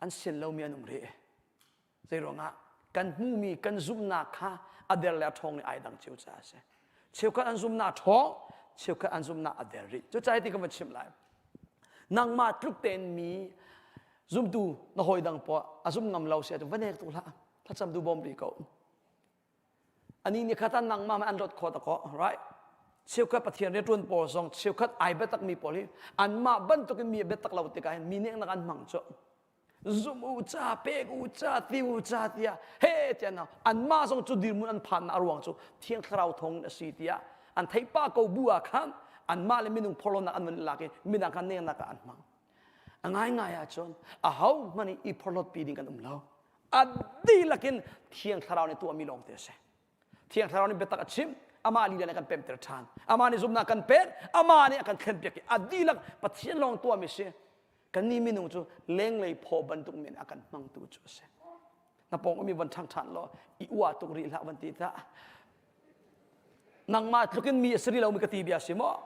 [SPEAKER 1] an sian lomi an um rih. Zei ruangah kan hmuhmi kan zumhnak kha a der le a ṭhawng nih ai dang cio caah a si. Cheukhat an zumhnak a ṭhawng, cheukhat an zumhnak a der rih. Cucaah hiti ka van chimh lai. Nangmah tluk tein mi zumtu na hawi dang poah a zum ngam lo si ahcun va nek tuk hlah. Thlacam tu bawm rih ko. Ani nih kha tan nangmah an rawt khawh ta ko, right? Cheukhat Pathian rianṭuan pawl zong cheukhat ai biatak mi pawl hi anmah bantukin mi a biatak lo tikah hin mi neknak an hmang cu. Zum u ca, pek u ca, ti u ca tiah he tiah na anmah zong cu dirhmun an phannak a ruang cu Thiang Thlarau thawng in a si tiah an theih pah ko bu ah khan anmah le minung phorhlawtnak an van lak i midang kha neknak ah an hmang. A ngaingai ahcun aho hmanh i phorhlawt pi ding kan um lo. A dihlak in Thiang Thlarau nih tuahmi lawngte a si. Thiang Thlarau nih biatak a chim, amah lila nih a kan pemter ṭhan. Amah nih zumhnak kan pek, amah nih a kan thlenpiak i a dihlak Pathian lawng tuahmi a si. Kannih minung cu lenglei phaw bantuk men a kan hmangtu cu a si. Na pawng ummi van ṭhang ṭhan law i uah tuk rih hlah van ti ta. Nangmah tlukin mi a si rih lomi ka ti bia si maw?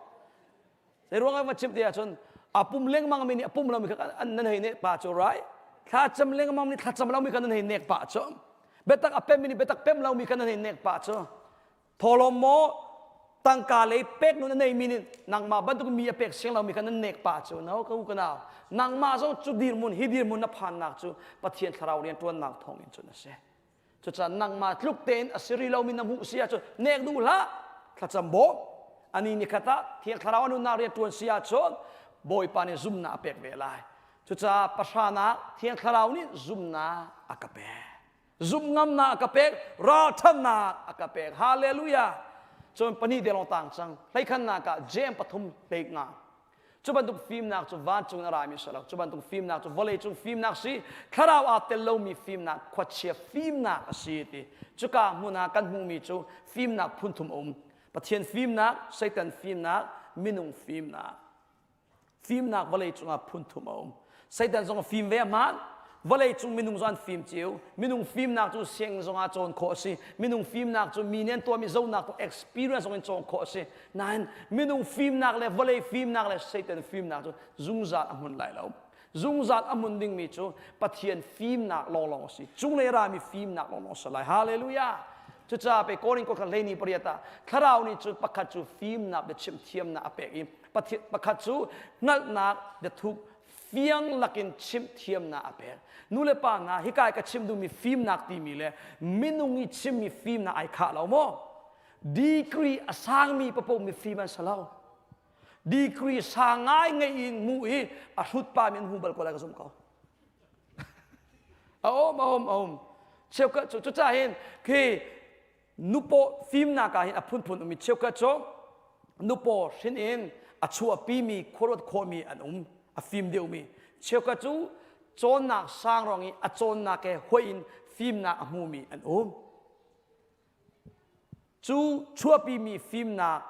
[SPEAKER 1] Zei ruangah va chimh ti ahcun a pum lengmang mi nih a pum lomi kha an nan hei nek pa cu right? Thlacam lengmang nih thlacam lomi kha nan hei nek pah cu. Biatak a pemmi nih biatak pem lomi kha nan hei nek pah cu. Thawlawm maw tangka lei pek nun a neimi nih nangmah bantuk mi a pek siang lomi kha nan nek pah cu no ka u ka nau nangmah zong cu dirhmun hi dirhmun na phannak cu Pathian thlarau rian ṭuannak thawng in cun a si. Cucaah nangmah tluk tein a si rih lomi na hmuh si ahcun nek duh hlah, thlacam bawm. Ani ni khat ah Thiang Thlarau a nunnak rian ṭuan si ahcun Bawipa nih zumhnak a pek ve lai. Cucaah pahranak Thiang Thlarau nih zumhnak a ka pek. Zumh ngamnak a ka pek, ralṭhatnak a ka pek. Hallelujah! Cun pahnih te lawng tang cang. Hleikhannak ah Jeim pathum hlei nga. Cu bantuk fimnak cu vancung in a rami si lo. Cu bantuk fimnak cu vawleicung fimnak si, thlarau aa tel lomi fimnak, khuachia fimnak a si ti. Cuka hmun ah kan hmuhmi cu fimnak phunthum a um. Pathian fimnak, Satan fimnak, minung fimnak. Fimnak vawleicung ah phunthum a um. Satan zong a fim ve a hmaan. Vawleicung minung zong an fim cio. Minung fimnak cu sianginn zong ah cawn khawh a si. Minung fimnak cu mi nih an tuahmi zohnak tu experience zong in cawn khawh a si. Nain minung fimnak le vawlei fimnak le Satan fimnak cu zungzal a hmun lai lo. Zungzal a hmun dingmi cu Pathian fimnak lawnglawng a si. Cunglei rami fimnak lawnglawng a si lai. Hallelujah! Cucaah pe Korin kua hleini pariat ah thlarau nih cun pakhat cu fimnak biachim thiamnak a pek i pakhat cu hngalhnak biathuk fiang lakin chimh thiamnak a pek. Nu le pa hna hika i ka chim duhmi fimnak timi le minung i chimmi fimnak ai khah lo maw? Degree a sangmi papoh mifim an si lo. Degree sang ngai ngei in hmuh i a hrut pa min hmu bal ko lai ka zumh ko. A um a um a um. Cheukhat cu cucaah hin khi nupaw fimnak ah hin a phunphun um i cheukhat cu nupaw hrin in a chuahpimi khuaruat khawhmi an um a fim deuhmi cheukhat cu cawnnak sang ruang i a cawnnak he hoih in fimnak a hmumi an um cu chuahpimi fimnak.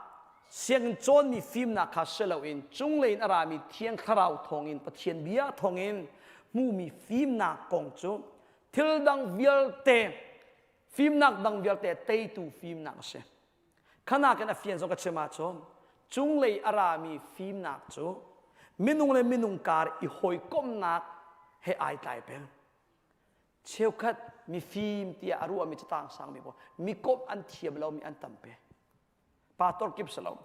[SPEAKER 1] Sianginn cawnmi fimnak kha si loin cunglei in a rami Thiang Thlarau thawngin Pathian bia thawngin hmuhmi fimnak kong cu thil dang vialte fimnak dang vialte teitu fimnak a si. Khanak in a fian zong ka chim ahcun cunglei a rami fimnak cu minung le minung kar i hawikomhnak he ai tlai peng. Cheukhat mifim tiah a ruahmi catang sangmi pawl mikomh an thiam lomi an tampi. Pastor kip si lo.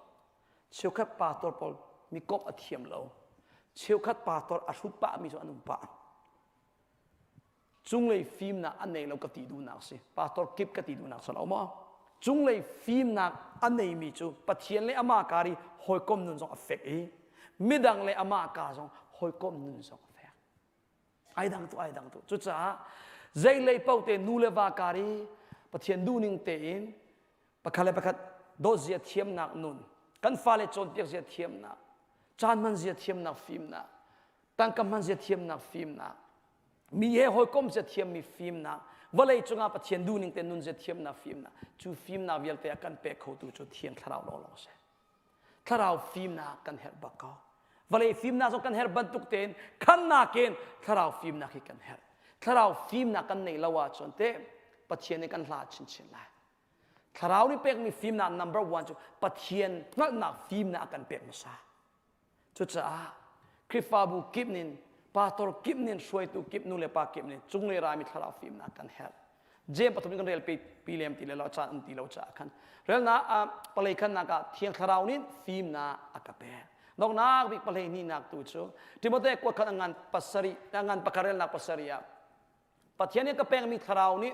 [SPEAKER 1] Cheukhat pastor pawl mikomh a thiam lo. Cheukhat pastor a hrut pahmi cu an um pah. Cunglei fimnak an nei lo ka ti duhnak si. Pastor kip ka ti duhnak si lo maw? Cunglei fimnak a neimi cu Pathian le amah kar i hawikom nun zong a fek i midang le amah ka zong hawikom nun zong a fek. Ai dang tu ai dang tu. Cucaah zeilei paoh te nu le va kar i Pathian duhning tein pakhat le pakhat dawt zia thiamnak nun, kan fale cawnpiak zia thiamnak, caan hman zia thiamnak fimnak, tangka hman zia thiamnak fimnak, mi he hawikom zia thiammi fimnak, vawlei cungah Pathian duhning te nun zia thiamnak fimnak, cu fimnak vialte a kan pek khotu cu Thiang Thlarau lawnglawng si. Thlarau fimnak kan herh bak ko. Vawlei fimnak zong kan herh bantuk tein khamnak in thlarau fimnak hi kan herh. Thlarau fimnak kan neih lo ahcun te Pathian nih kan hla chinchin lai. Thlarau nih pekmi fimnak number one cu Pathian hngalhnak fimnak a kan pek hmasa. Cucaah Khrihfabu kip nin, pastor kip nin, hruaitu kip, nu le pa kip nin cunglei rami thlarau fimnak kan herh. Jeim pathum in kan rel pi lem ti le lo caan um ti lo caah khan relnak ah palei khannak ah thiang thlarau nih fimnak a ka pek. Donghnak bik palei hnihnak tu cu Timote kuat khat a ngan pasarih a ngan pakhat relnak pasarih ah Pathian nih ka pekmi thlarau nih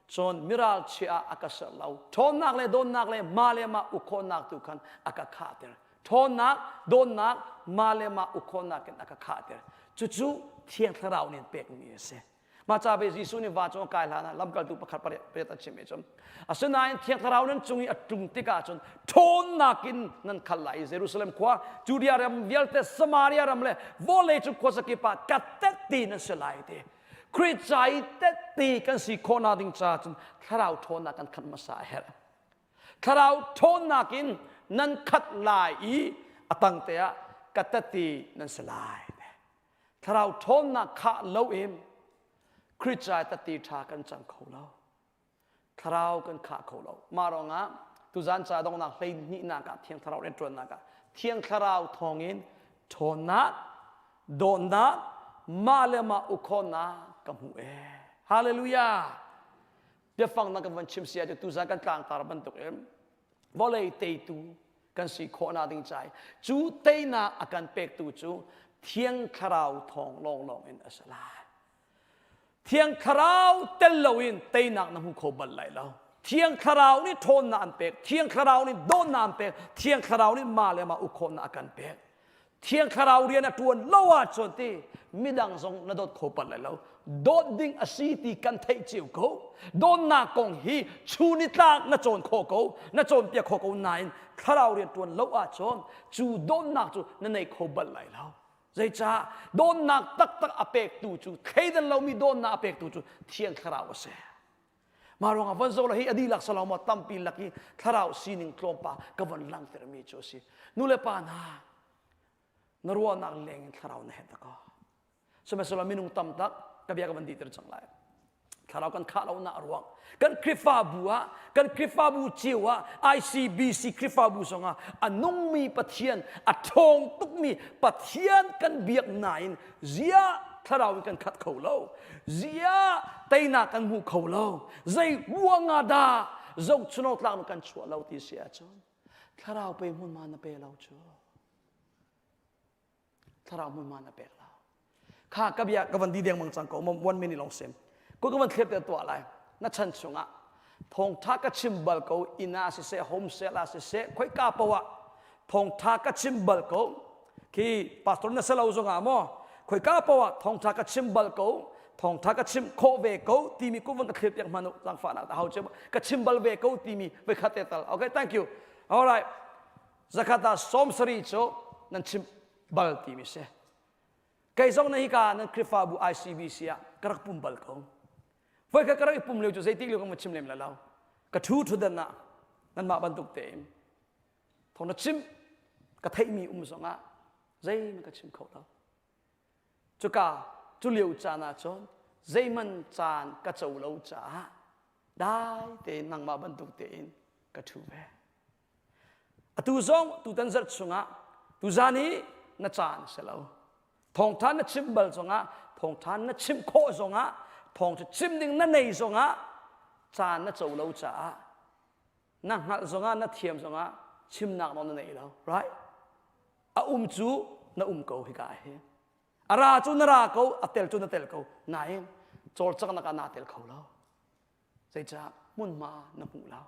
[SPEAKER 1] cun miralchia ah a ka ser lo. Ṭhawnnak le dawnnak le mah le mah uk khawhnak tu khan a ka khahter. Ṭhawnnak, dawnnak, mah le mah uk khawhnak in a ka khahter. Cucu Thiang Thlarau nih pekmi a si. Mah ca ve Jesuh nih va cung a kai hlan ah lamkaltu pakhat pariat a chim i cun asinain Thiang Thlarau nan cung i a tlung tikah cun ṭhawnnak in nan khal lai i Jerusalem khua, Judea ram vialte, Samaria ram le vawlei cung khuazakip ah ka tette nan si lai ti. Khrih ca i tette kan si khawhnak ding caah cun thlarau ṭhawnnak kan khat hmasa a herh. Thlarau ṭhawnnak in nan khat lai i a tangte ah ka tette nan si lai. Thlarau ṭhawnnak khah loin Khrih ca i tette ṭha kan cang kho lo. Thlarau kan khah kho lo. Mah ruangah tuzan ca donghnak hleihnihnak ah Thiang Thlarau rianṭuannak ah Thiang Thlarau thawngin ṭhawnnak, dawtnak, mah le mah ukhawnnak ka hmuh ee. Hallelujah! Biafang na kan van chim si ahcun tuzan kan tlangtar bantuk in vawlei teitu kan si khawhnak ding ca cu teinak a kan pektu cu Thiang Thlarau thawng lawnglawng in a si lai. Thiang Thlarau tel loin teinak na hmu kho bal lai lo. Thiang Thlarau nih ṭhawnnak an pek, Thiang Thlarau nih dawtnak an pek, Thiang Thlarau nih mah le mah uk khawhnak a kan pek. Thiang Thlarau rian a ṭuan lo ahcun ti midang zong na dawt kho bal lai lo. Dawt ding a si ti kan theih cio ko. Dawtnak kong hi chun i tlak na cawn khawh ko, na cawnpiak khawh ko nain Thlarau rian ṭuan lo ahcun cu dawtnak cu na nei kho bal lai lo. Zeicah dawtnak taktak a pektu cu thleidan lomi dawtnak a pektu cu Thiang Thlarau a si. Mah ruangah von zoh hi a dihlak salo maw tampi lak i thlarau sining tlawmpa ka von langhtermi cu a si. Nu le pa hna, na ruahnak leng in thlarau na herh ko. Sihmanhsehlaw minung tam tak ka bia ka van dihter cang lai. Thlarau kan khah lonak a ruang. Kan Khrihfabu ah, kan Khrihfabu cio ah, ICBC Khrihfabu zongah a nungmi Pathian, a ṭhawng tukmi Pathian kan biak nain ziah thlarau in kan khat kho lo. Ziah teinak kan hmu kho lo. Zei ruangah dah zohchunawk tlak kan chuah lo ti si ahcun thlarau pe hmunhma na pe lo cu. Thlarau hmunhma na pek lo. Kha ka bia ka van di dengmang cang ko one minute long sim. Ko ka van thlep te tuah lai. Na chan chungah thawngtha ka chim bal ko inn ah siseh home cell ah siseh khoika poah ah thawngtha ka chim bal ko khi pastor na selo zongah maw khoika poah ah thawngtha ka chim bal ko thawngtha ka chim khawh ve ko timi ku van ka thlep piak hmanu zangfahnak ta hau che ka chim bal ve ko timi voi khat te tal okay thank you all right zakhat ah sawm sarih cu nan chim bal timi si kei zong na hika nan Khrihfabu ICBC ah ka rak pum bal ko voi kha ka rak i pum lio cu zeitik lio ka ma chim lem la lo ka thu thudan ah nanmah bantuk tein. Thawng na chim ka theihmi um zongah zeihmanh ka chim kho lo. Cuka cu lio caan ah cun zeihmanh caan ka co lo caah dai tein nangmah bantuk tein ka ṭhu ve. Atu zong tutan zarh chungah tuzan hi na caan si lo. Thawngṭha na chim bal zongah thawngṭha na chim khawh zongah thawngṭha chim ding na nei zongah caan na co lo caah na hngalh zongah na thiam zongah chimnak nawl na nei lo right a um cu na um ko hika hi a ra cu na ra ko a tel cu na tel ko nain cawlcanghnak ah naa tel kho lo zeicah hmunhma na hmuh lo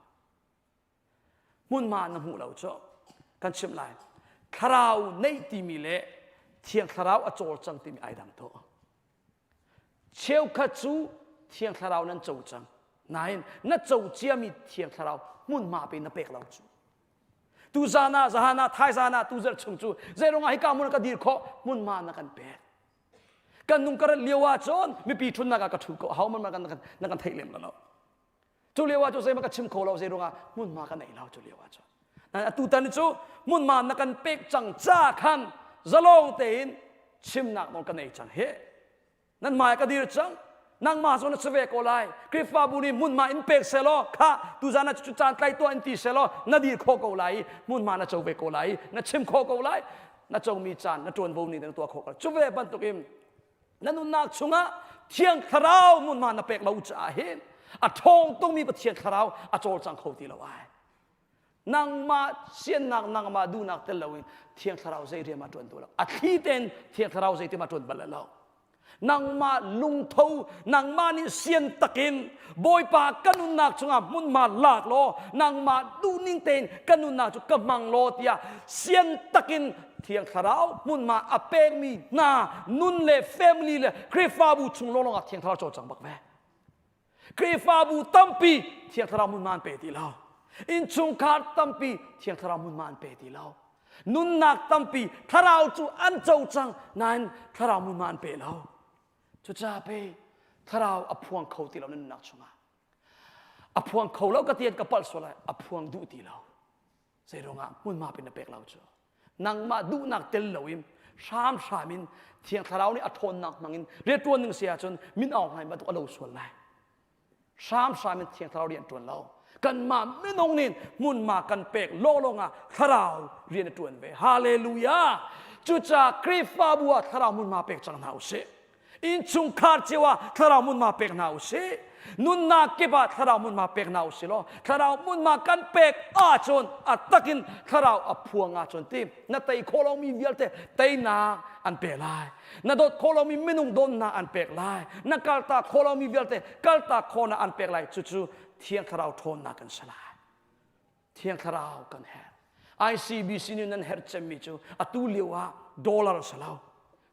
[SPEAKER 1] hmunhma na hmuh lo cu kan chimh lai thlarau neih timi le thiang thlarau a cawlcang timi ai dang to Cheukhat cu Thiang Thlarau nan co cang. Nain na co ciami Thiang Thlarau hmunhma pe na pek lo cu. Tu zan ah, zahan ah, thaizan ah, tu zarh chung cu zeiruangah hika hmun ah ka dir khawh hmunhma na kan pek. Kan nung ka rat lio ah cun mipi ṭhutnak ah ka ṭhu ko. Ho man na kan na kan theih lem lo. Cu lio ah cu zeihmanh ka chim kho lo zeiruangah hmunhma ka nei lo cu lio ah cun. Nain atu tan cu hmunhma na kan pek cang ca khan zalong tein chimnak nawl ka nei cang hi. Nan hmai ka dir cang. Nangmah zong na si ve ko lai. Khrihfabu nih hmunhma in pek selaw kha tuzan ah cu caan tlai tuah in ti selaw na dir khawh ko lai i hmunhma na co ve ko lai i na chim khawh ko lai. Na comi caan na ṭuanvo ning na tuah khawh ko. Cu ve bantukin na nunnak chungah Thiang Thlarau hmunhma na pek lo caah hin a ṭhawng tungmi Pathian Thlarau a cawlcang kho ti lo ai. Nangmah siannak nangmah duhnak tel loin Thiang Thlarau zei rian ma ṭuan tu lo. A thli tein Thiang Thlarau zei ti ma ṭuan bal lo. Nangmah lungtho nangmah nih sian takin Bawipa ka nunnak chungah hmunhma lak law nangmah duhning tein ka nunnak cu ka hmang law tiah sian takin Thiang Thlarau hmunhma a pekmi hna nun le family le Khrihfabu chung lawnglawng ah Thiang Thlarau cawlcang bak ve. Khrihfabu tampi Thiang Thlarau hmunhma an pe ti lo. Innchungkhar tampi Thiang Thlarau hmunhma an pe ti lo. Nunnak tampi Thlarau cu an co cang nain Thlarau hmunhma an pe lo. Cucaah pe Thlarau a phuang kho ti lo na nunnak chungah. A phuang kho lo ka ti ka palh sual lai, a phuang duh ti lo. Zeiruangah hmunhma pin na pek lo cu. Nangmah duhnak tel loin hramhram in Thiang Thlarau nih a ṭhawnnak hmangin rianṭuan ning si ahcun min Aung Hlaing bantuk a lo sual lai. Hramhram in Thiang Thlarau rian ṭuan lo. Kanmah minung nih hmunhma kan pek lawnglawng ah Thlarau rian a ṭuan ve. Hallelujah! Cucaah Khrihfabu ah Thlarau hmunhma pek cang hna usih. Innchungkhar cio ah thlarau hmunhma pek hna u sih. Nunnak kip ah thlarau hmunhma pek hna u sih law thlarau hmunhma kan pek ahcun a takin thlarau a phuang ahcun ti na tei khawh lomi vialte teinak an pek lai. Na dawt khawh lomi minung dawtnak an pek lai. Na kaltak khawh lomi vialte kaltak khawhnak an pek lai. Cucu Thiang Thlarau ṭhawnnak kan si lai. Thiang Thlarau kan herh. ICBC nih nan herh cemmi cu atu lio ah dollar a si lo,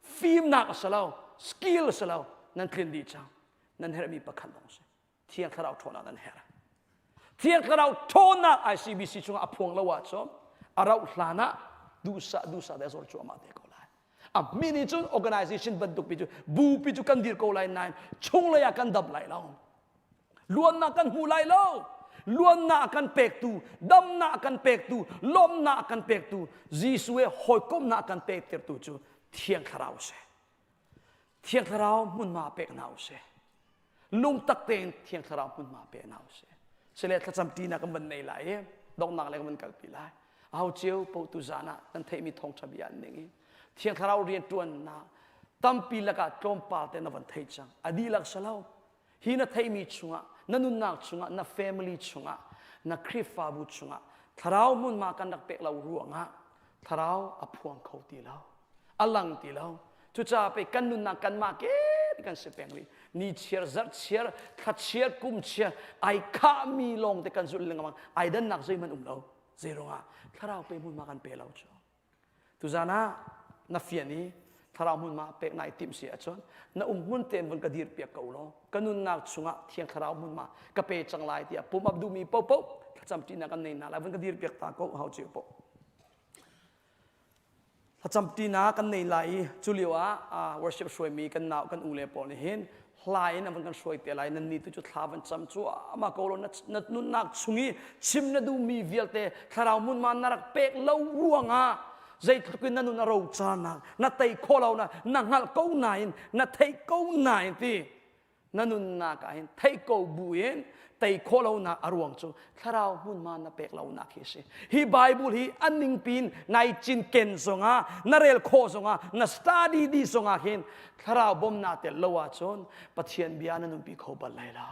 [SPEAKER 1] fimnak a si lo, skill a si lo, nan tlin dih cang. Nan herhmi pakhat lawng si. Thiang Thlarau ṭhawnnak nan herh. Thiang Thlarau ṭhawnnak ICBC chungah a phuang lo ahcun a rauh hlan ah duhsah duhsah te a zor cuahmah te ko lai. A min in cun organization bantuk pi cu bupi cu kan dir ko lai nain chunglei ah kan dam lai lo. Luannak kan hmu lai lo. Luannak kan pektu, damnak kan pektu, lawmhnak kan pektu, Jesuh he hawikomhnak kan pektertu cu Thiang Thlarau a si. Thiang Thlarau hmunhma pek hna u sih. Lungtak tein Thiang Thlarau hmunhma pe hna u sih. Sile thlacam ṭinak kan van nei lai i donghnak le kan van kalpi lai. Aho cio paoh tu zan ah nan theihmi thawngṭha bia an ning i Thiang Thlarau rianṭuannak tampi lakah tlawmpal te na van thei cang. A dihlak si lo. Hi na theihmi chungah, na nunnak chungah, na family chungah, na Khrihfabu chungah thlarau hmunhma kan rak pek lo ruangah thlarau a phuang kho ti lo. A lang ti lo. Cucaah pei kan nunnak kanmah ke kan si peng rih. Ni chiar, zarh chiar, thla chiar, kum chiar, ai khahmi lawng te kan zulh lengmang. Ai dannak zeihmanh um lo. Zeiruangah thlarau pe hmunhma kan pe lo cu. Tuzan ah na fian i thlarau hmunhma pek nai timh si ahcun na um hmun tein vun ka dir piak ko law ka nunnak chungah thiang thlarau hmunhma ka pe cang lai tiah pum ap duhmi paohpaoh thlacam ṭinak kan nei hna lai vun ka dir piak ta ko hau cio paoh thlacam ṭinak kan nei lai i cu lio ah worship hruaimi kan nau kan u le pawl nih hin Hla in an van kan hruai te lai. Nan ni tu cu thla van cam cuahmah ko law na nunnak chung i chim na duhmi vialte thlarau hmunhma na rak pek lo ruangah zeitluk in na nun a rocarnak na tei khawh lo na na hngalh ko nain na theih ko nain ti na nunnak ah hin theih ko bu in tei khawh lonak a ruang cu thlarau hmunhma na pek lonak hi a si. Hi Bible hi a ningpi in nai cinken zongah na rel khawh zongah na study dih zongah hin thlarau bawmnak tel lo ahcun Pathian bia na nunpi kho bal lai lo.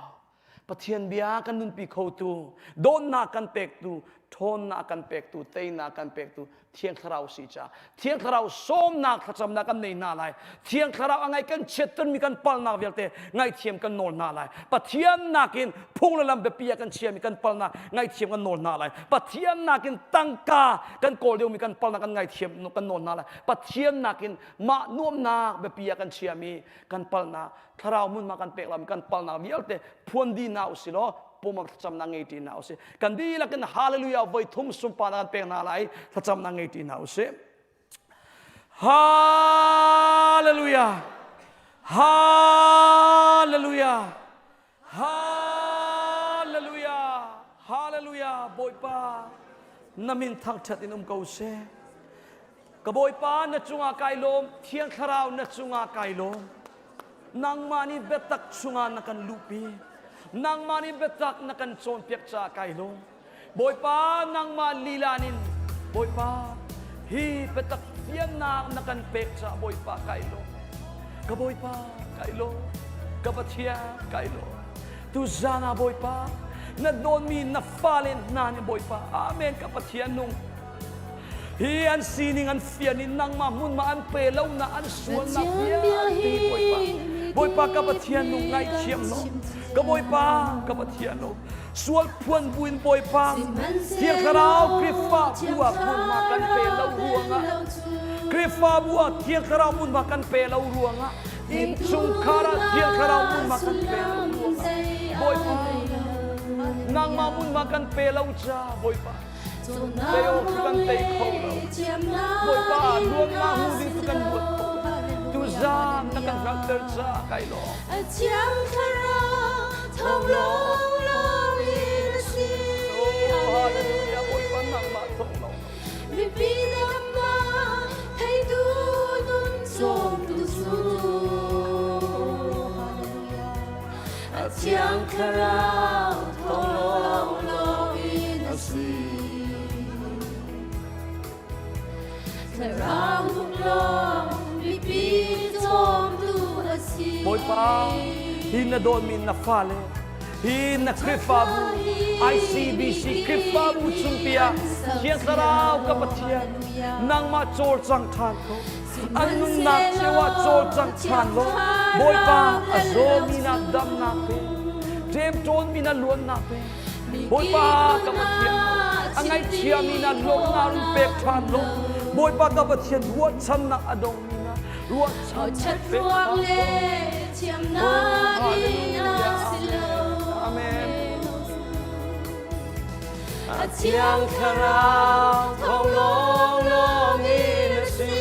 [SPEAKER 1] Pathian bia kan nunpi khotu, dawtnak kan pektu, ṭhawnnak kan pektu, teinak kan pektu Thiang Thlarau si ca Thiang Thlarau sawmnak thlacamnak kan nei hna lai. Thiang Thlarau a ngai kan chiat tonmi kan palnak vialte ngaihthiam kan nawl hna lai. Pathian nakin phung le lam biapi ah kan chiami kan palnak ngaihthiam kan nawl hna lai. Pathian nakin tangka kan kawl deuhmi kan palnak kan ngaihthiam kan nawl hna lai. Pathian nakin mah nuamnak biapi ah kan chiami kan palnak thlarau hmunhma kan pek lomi kan palnak vialte phuan dih hna usih law pumak thlacamnak ngei ṭi hna usih. Kan dihlak in hallelujah voi thum sunparnak kan pek hna lai, thlacamnak ngei ṭi hna usih. Hallelujah, hallelujah, hallelujah, hallelujah. Bawipa na min thangṭhat in um ko seh. Ka Bawipa na cungah kai lawm, Thiang Thlarau na cungah kai lawm. Nangmah nih biatak chungah na kan luhpi. Nangmah nih biatak na kan cawnpiak caah kai lawm. Bawipa nangmah lila nin Bawipa hi biatak fiannak na kan pek caah Bawipa kai lawm. Ka Bawipa kai lawm. Ka Pathian kai lawm. Tuzan ah Bawipa na dawtmi na fale hna nih Bawipa Amen ka Pathian nung Hi an sining an fian i nangmah hmunhma an pe lo na an sualnak vialte Bawipa. Bawipa ka Pathian nung ngaihthiam law. Ka Bawipa ka Pathian lo. Sual phuan buin Bawipa Thiang Thlarau Krifa bu ah hmunhma kan pe lo ruangah Krifabu ah Thiang Thlarau hmunhma kan pe lo ruangah innchungkhar ah Thiang Thlarau hmunhma kan pe lo ruangah Bawipa nangmah hmunhma kan pe lo ca Bawipa Tei awk cu kan tei kho lo. Bawipa nuamnak hmu ding cu kan ruat kho lo. Tuzaan na kan hngalhter caah kai lawm.
[SPEAKER 2] A thiang thlarau thawng lawng lawng in a si.
[SPEAKER 1] Oh, hallelujah, Bawipa nangmah thawng lawng.
[SPEAKER 2] Mipi damnak theitu nun cawmtu cu. A thiang thlarau thawng lawng lawng in a si. Thlarau uk lawng mipi cawmtu a si.
[SPEAKER 1] Bawipa, hi na dawtmi na fale, hi na Khrihfabu, ICBC Khrihfabu chungpi ah Thiang Thlarau ka Pathian, nangmah cawlcang ṭhan ko. An nunnak cio ah cawlcang ṭhan law Bawipa a zawmi nak damnak pe, ṭemṭawnmi na luannak pe. Bawipa ka Pathian, a ngaihchiami na lawmhnak run pek ṭhan law Bawipa ka Pathian ruahchannak a dongmi na ruahchannak pek ṭhan law. Oh, hallelujah. Amen.
[SPEAKER 2] A thiang thlarau thawng lawng lawng in a si.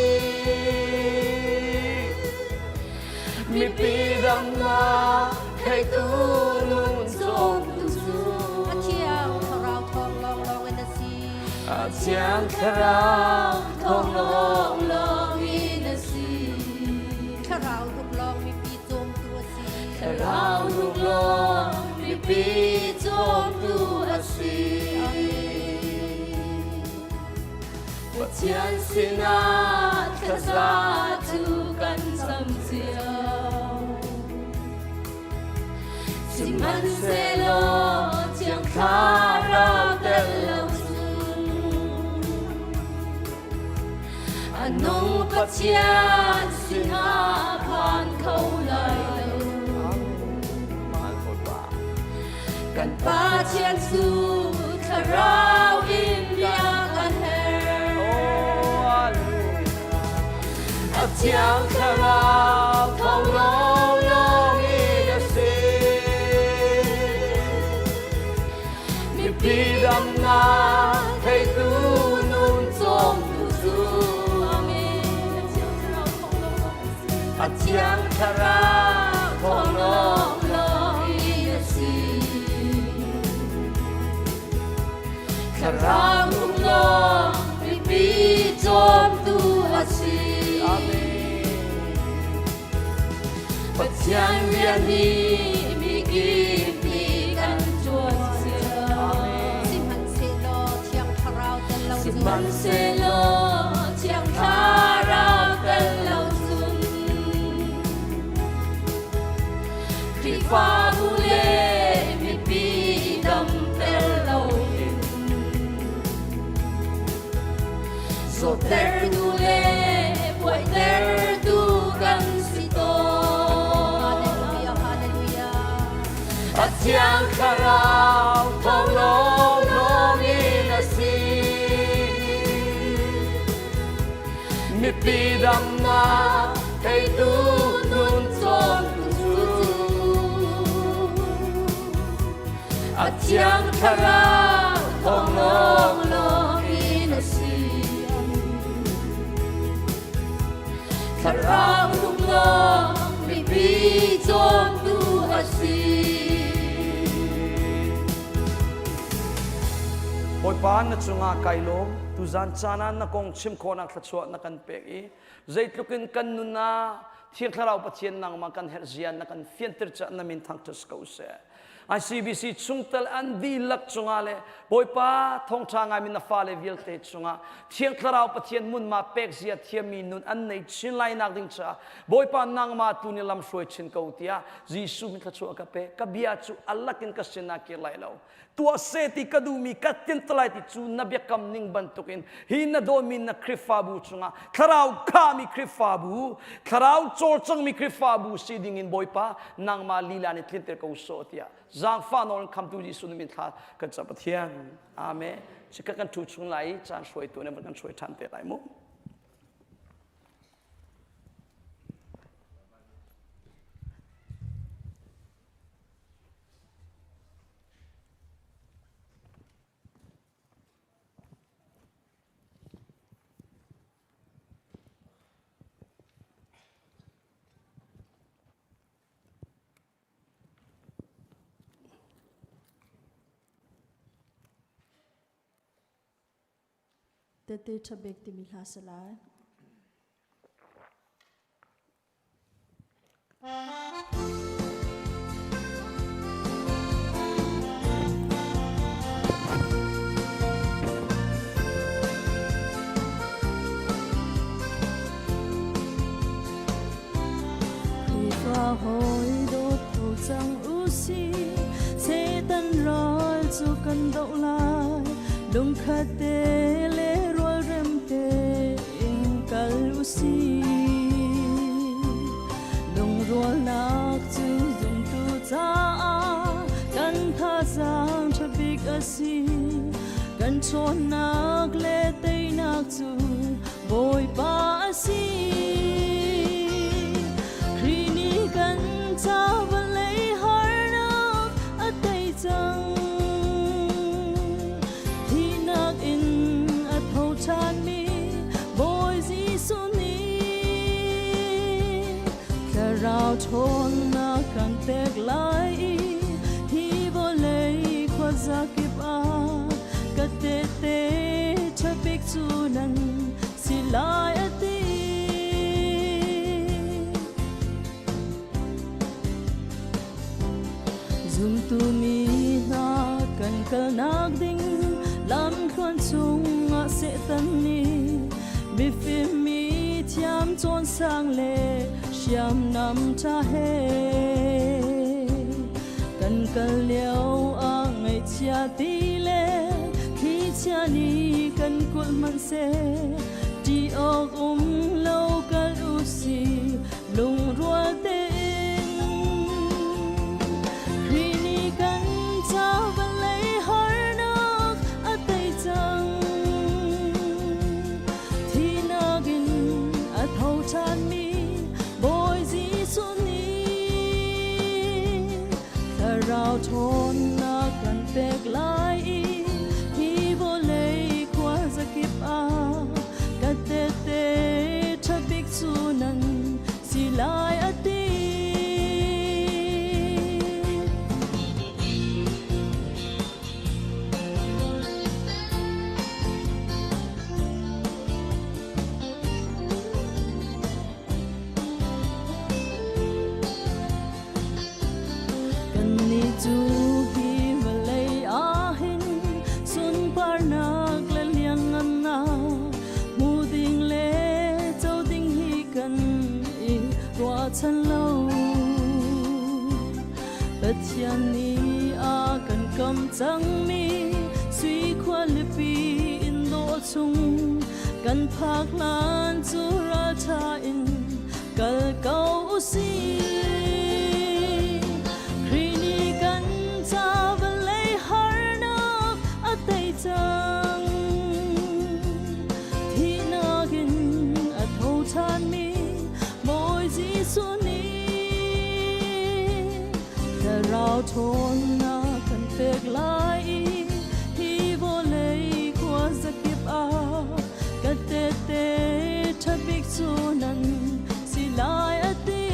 [SPEAKER 2] Mipi damnak theitu nun cawmtu cu. A thiang thlarau thawng lawng lawng in a si. A thiang thlarau thawng lawng lawng in a si. Thlarau tuk lawng mipi cawmtu a si. Thlarau tuk lawng mipi cawmtu a si. Pathian sinah thlaza cu kan cam cio. Sihmanhsehlaw Thiang Thlarau tel lo cun a nung Pathian sinah phan kho lai lo. Kan Pathian cu thlarau in biak a herh. A thiang thlarau thawng lawng lawng in a si. Mipi damnak theitu nun cawmtu cu Amen. A thiang thlarau. thawng lawnglawng in a si. Thlarau nung lawng mipi cawmtu a si.
[SPEAKER 1] Amen.
[SPEAKER 2] Pathian rian hi mikip nih kan ṭuan cio.
[SPEAKER 3] Sihmanhsehlaw Thiang Thlarau tel lo cun
[SPEAKER 2] Sihmanhsehlaw Thiang Thlarau tel lo cun Khrihfabu le mipi damter loin zawttertu le buaitertu kan si tawn.
[SPEAKER 3] Hallelujah, hallelujah.
[SPEAKER 2] A Thiang Thlarau thawng lawnglawng in a si.
[SPEAKER 1] Mipi damnak
[SPEAKER 2] theitu nun cawntu cu a Thiang Thlarau thawng lawnglawng in a si. Thlarau nung lawng mipi cawmtu a si.
[SPEAKER 1] Bawipa na cungah kai lawm tuzan caan ah na kong chim khawhnak thluachuah na kan pek i zeitluk in kan nun ah Thiang Thlarau Pathian nangmah kan herh zia na kan fianter caah na min thangṭhat ko seh. ICBC chungtel an dihlak cungah le Bawipa thawngṭha ngaimi na fale vialte cungah Thiang Thlarau Pathian munma pek zia thiammi nun an nei chin lai nak ding caah Bawipa nangmah tu nih lam hruai chin ko tiah Jesuh min thluachuah ka pe. Ka bia cu alak in ka sinah kir lai lo. Tuah seh ti ka duhmi ka tintalai ti cu na biakam ning bantukin hi na dawtmi na Khrihfabu cungah thlarau khami Khrihfabu, thlarau cawlcangmi Khrihfabu si dingin Bawipa nangmah lila nih tlinter ko sawh tiah zaangfah nawl in khamtu Jesuh min thla kan cam Pathian. Amen. Chikkhat kan ṭhu chung lai i caan hruaitu nih van kan hruai ṭhan te lai mu.
[SPEAKER 4] Tete ṭha bik timi hla si lai. Khrihfa hawi dawt ko cang u si Satan ral cu kan doh lai lungkhat te le rualrem tein kal u si lungrualnak cu zumtu caah kan thazaang ṭha bik a si kan ṭhawnnak le teinak cu Bawipa a si Khrih nih kan ca vawlei harnak a tei cang Thihnak in a tho ṭhanmi Bawi Jesuh nih Thlarau ṭhawnnak kan pek lai i hi vawlei khuazakip ah ka tehte ṭha bik cu nan si lai a ti. Zumtu mi hna kan kalnak ding lamthluan chungah Satan nih mifim mi thiam cawnsang le hriamnam ṭha he kan kal lio ah ngaihchia ti le thlichia nih kan kulh hmanhseh ṭih awk um lo kal u si lungrual tein Khrih nih kan ca vawlei harnak a tei cang thihnak in a tho ṭhanmi Bawi Jesuh nih thlarau ṭhawnnak kan pek lai i hi vawlei khuazakip ah ka tehte ṭha bik cu nan cangmi sui khualipi inn dawh chung kan phak hlan cu ralṭha in kal ko usih. Khrih nih kan ca vawlei harnak a tei cang. Thihnak in a tho ṭhanmi Bawi Jesuh nih Thlarau ṭhawnnak kan pek lai i hi vawlei khuazakip ah ka tehte ṭha bik cu nan si lai a ti.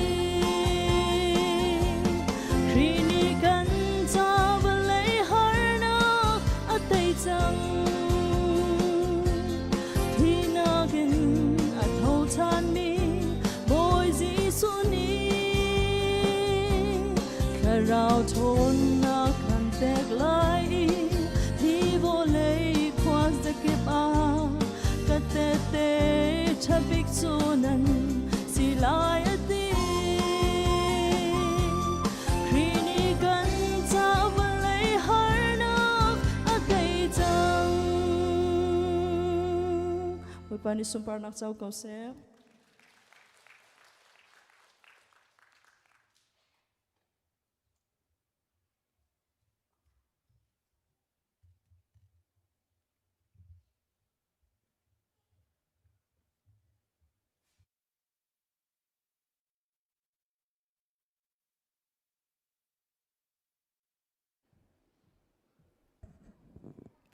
[SPEAKER 4] Khrih nih kan ca vawlei harnak a tei cang. Thihnak in a tho ṭhanmi Bawi Jesuh nih Thlarau ṭhawnnak kan pek lai i hi vawlei khuazakip ah ka tehte ṭha bik cu nan si lai a ti. Khrih nih kan ca vawlei harnak a tei cang. Bawipa nih sunparnak co ko seh.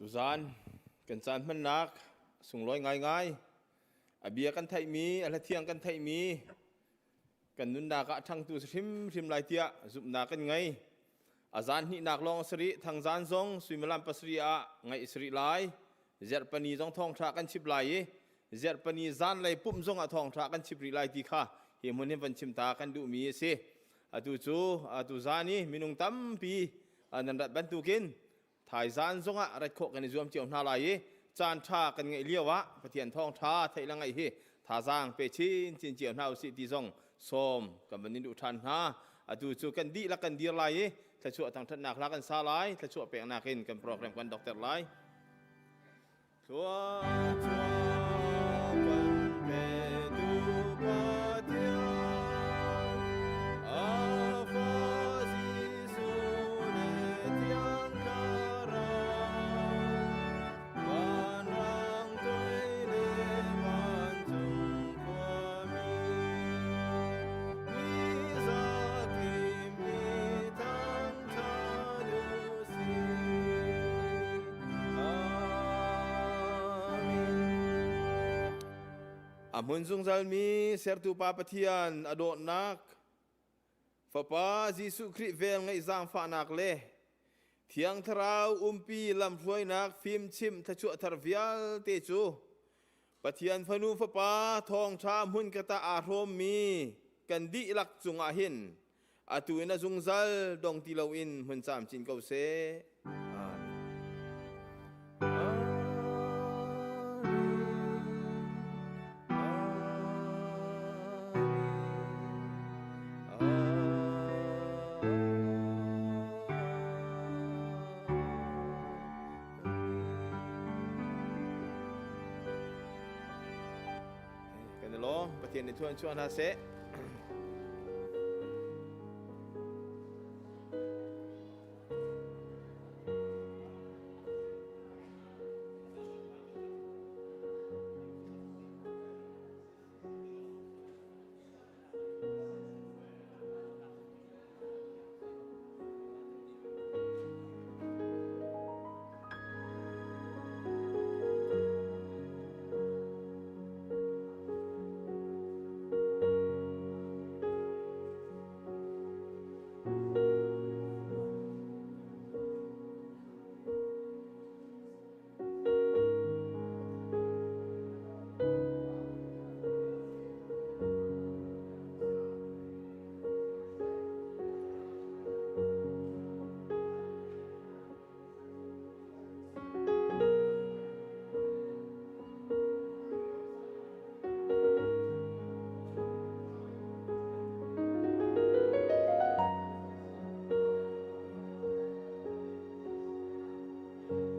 [SPEAKER 5] Tuzaan kan caan hmannak sunglawi ngaingai. A bia kan theihmi, a hlathiang kan theihmi, kan nunnak ah a ṭhangtu si hrimhrim lai tiah zumhnak kan ngei. A zan hnihnak lawng a si rih, thangzan zong suimilam pasarih ah ngaih a si rih lai. Zerhpani zong thawngṭha kan chip lai i Zerhpani zanlei pumh zong ah thawngṭha kan chip rih lai ti kha hi hmun hin van chim ta kan duhmi a si. Atu cu atu zan i minung tampi nan rat bantukin thaizan zongah rat khawh kan i zuam cio hna lai i caan ṭha kan ngeih lio ah Pathian thawngṭha theih le ngaih hi thazaang pe chinchin cio hna usih ti zong sawm kan van in duh ṭhan hna. Atu cu kan dihlak kan dir lai i thluachuah thangṭhatnak hla kan sa lai, thluachuah peknak in kan program kan dokter lai. Thluachuah kan petu Pathian, a Fa Jesuh le Thiang Thlarau, vanrang toi le vancung khuami, mi zakip nih thangṭhat u sih. A hmun zungzalmi sertu Pa Pathian a dawtnak, Fapa Jesuh Khrih vel ngeih zaangfahnak le Thiang Thlarau umpi lamhruainak fimchimh thluachuah thar vialte cu Pathian fanu fapa thawngṭha hmunkhat ah aa hrawmmi kan dihlak cungah hin atu in a zungzal dong ti loin hmun camcin ko seh. Amen. Kan i lawm. Pathian nih thuan chuah hna seh.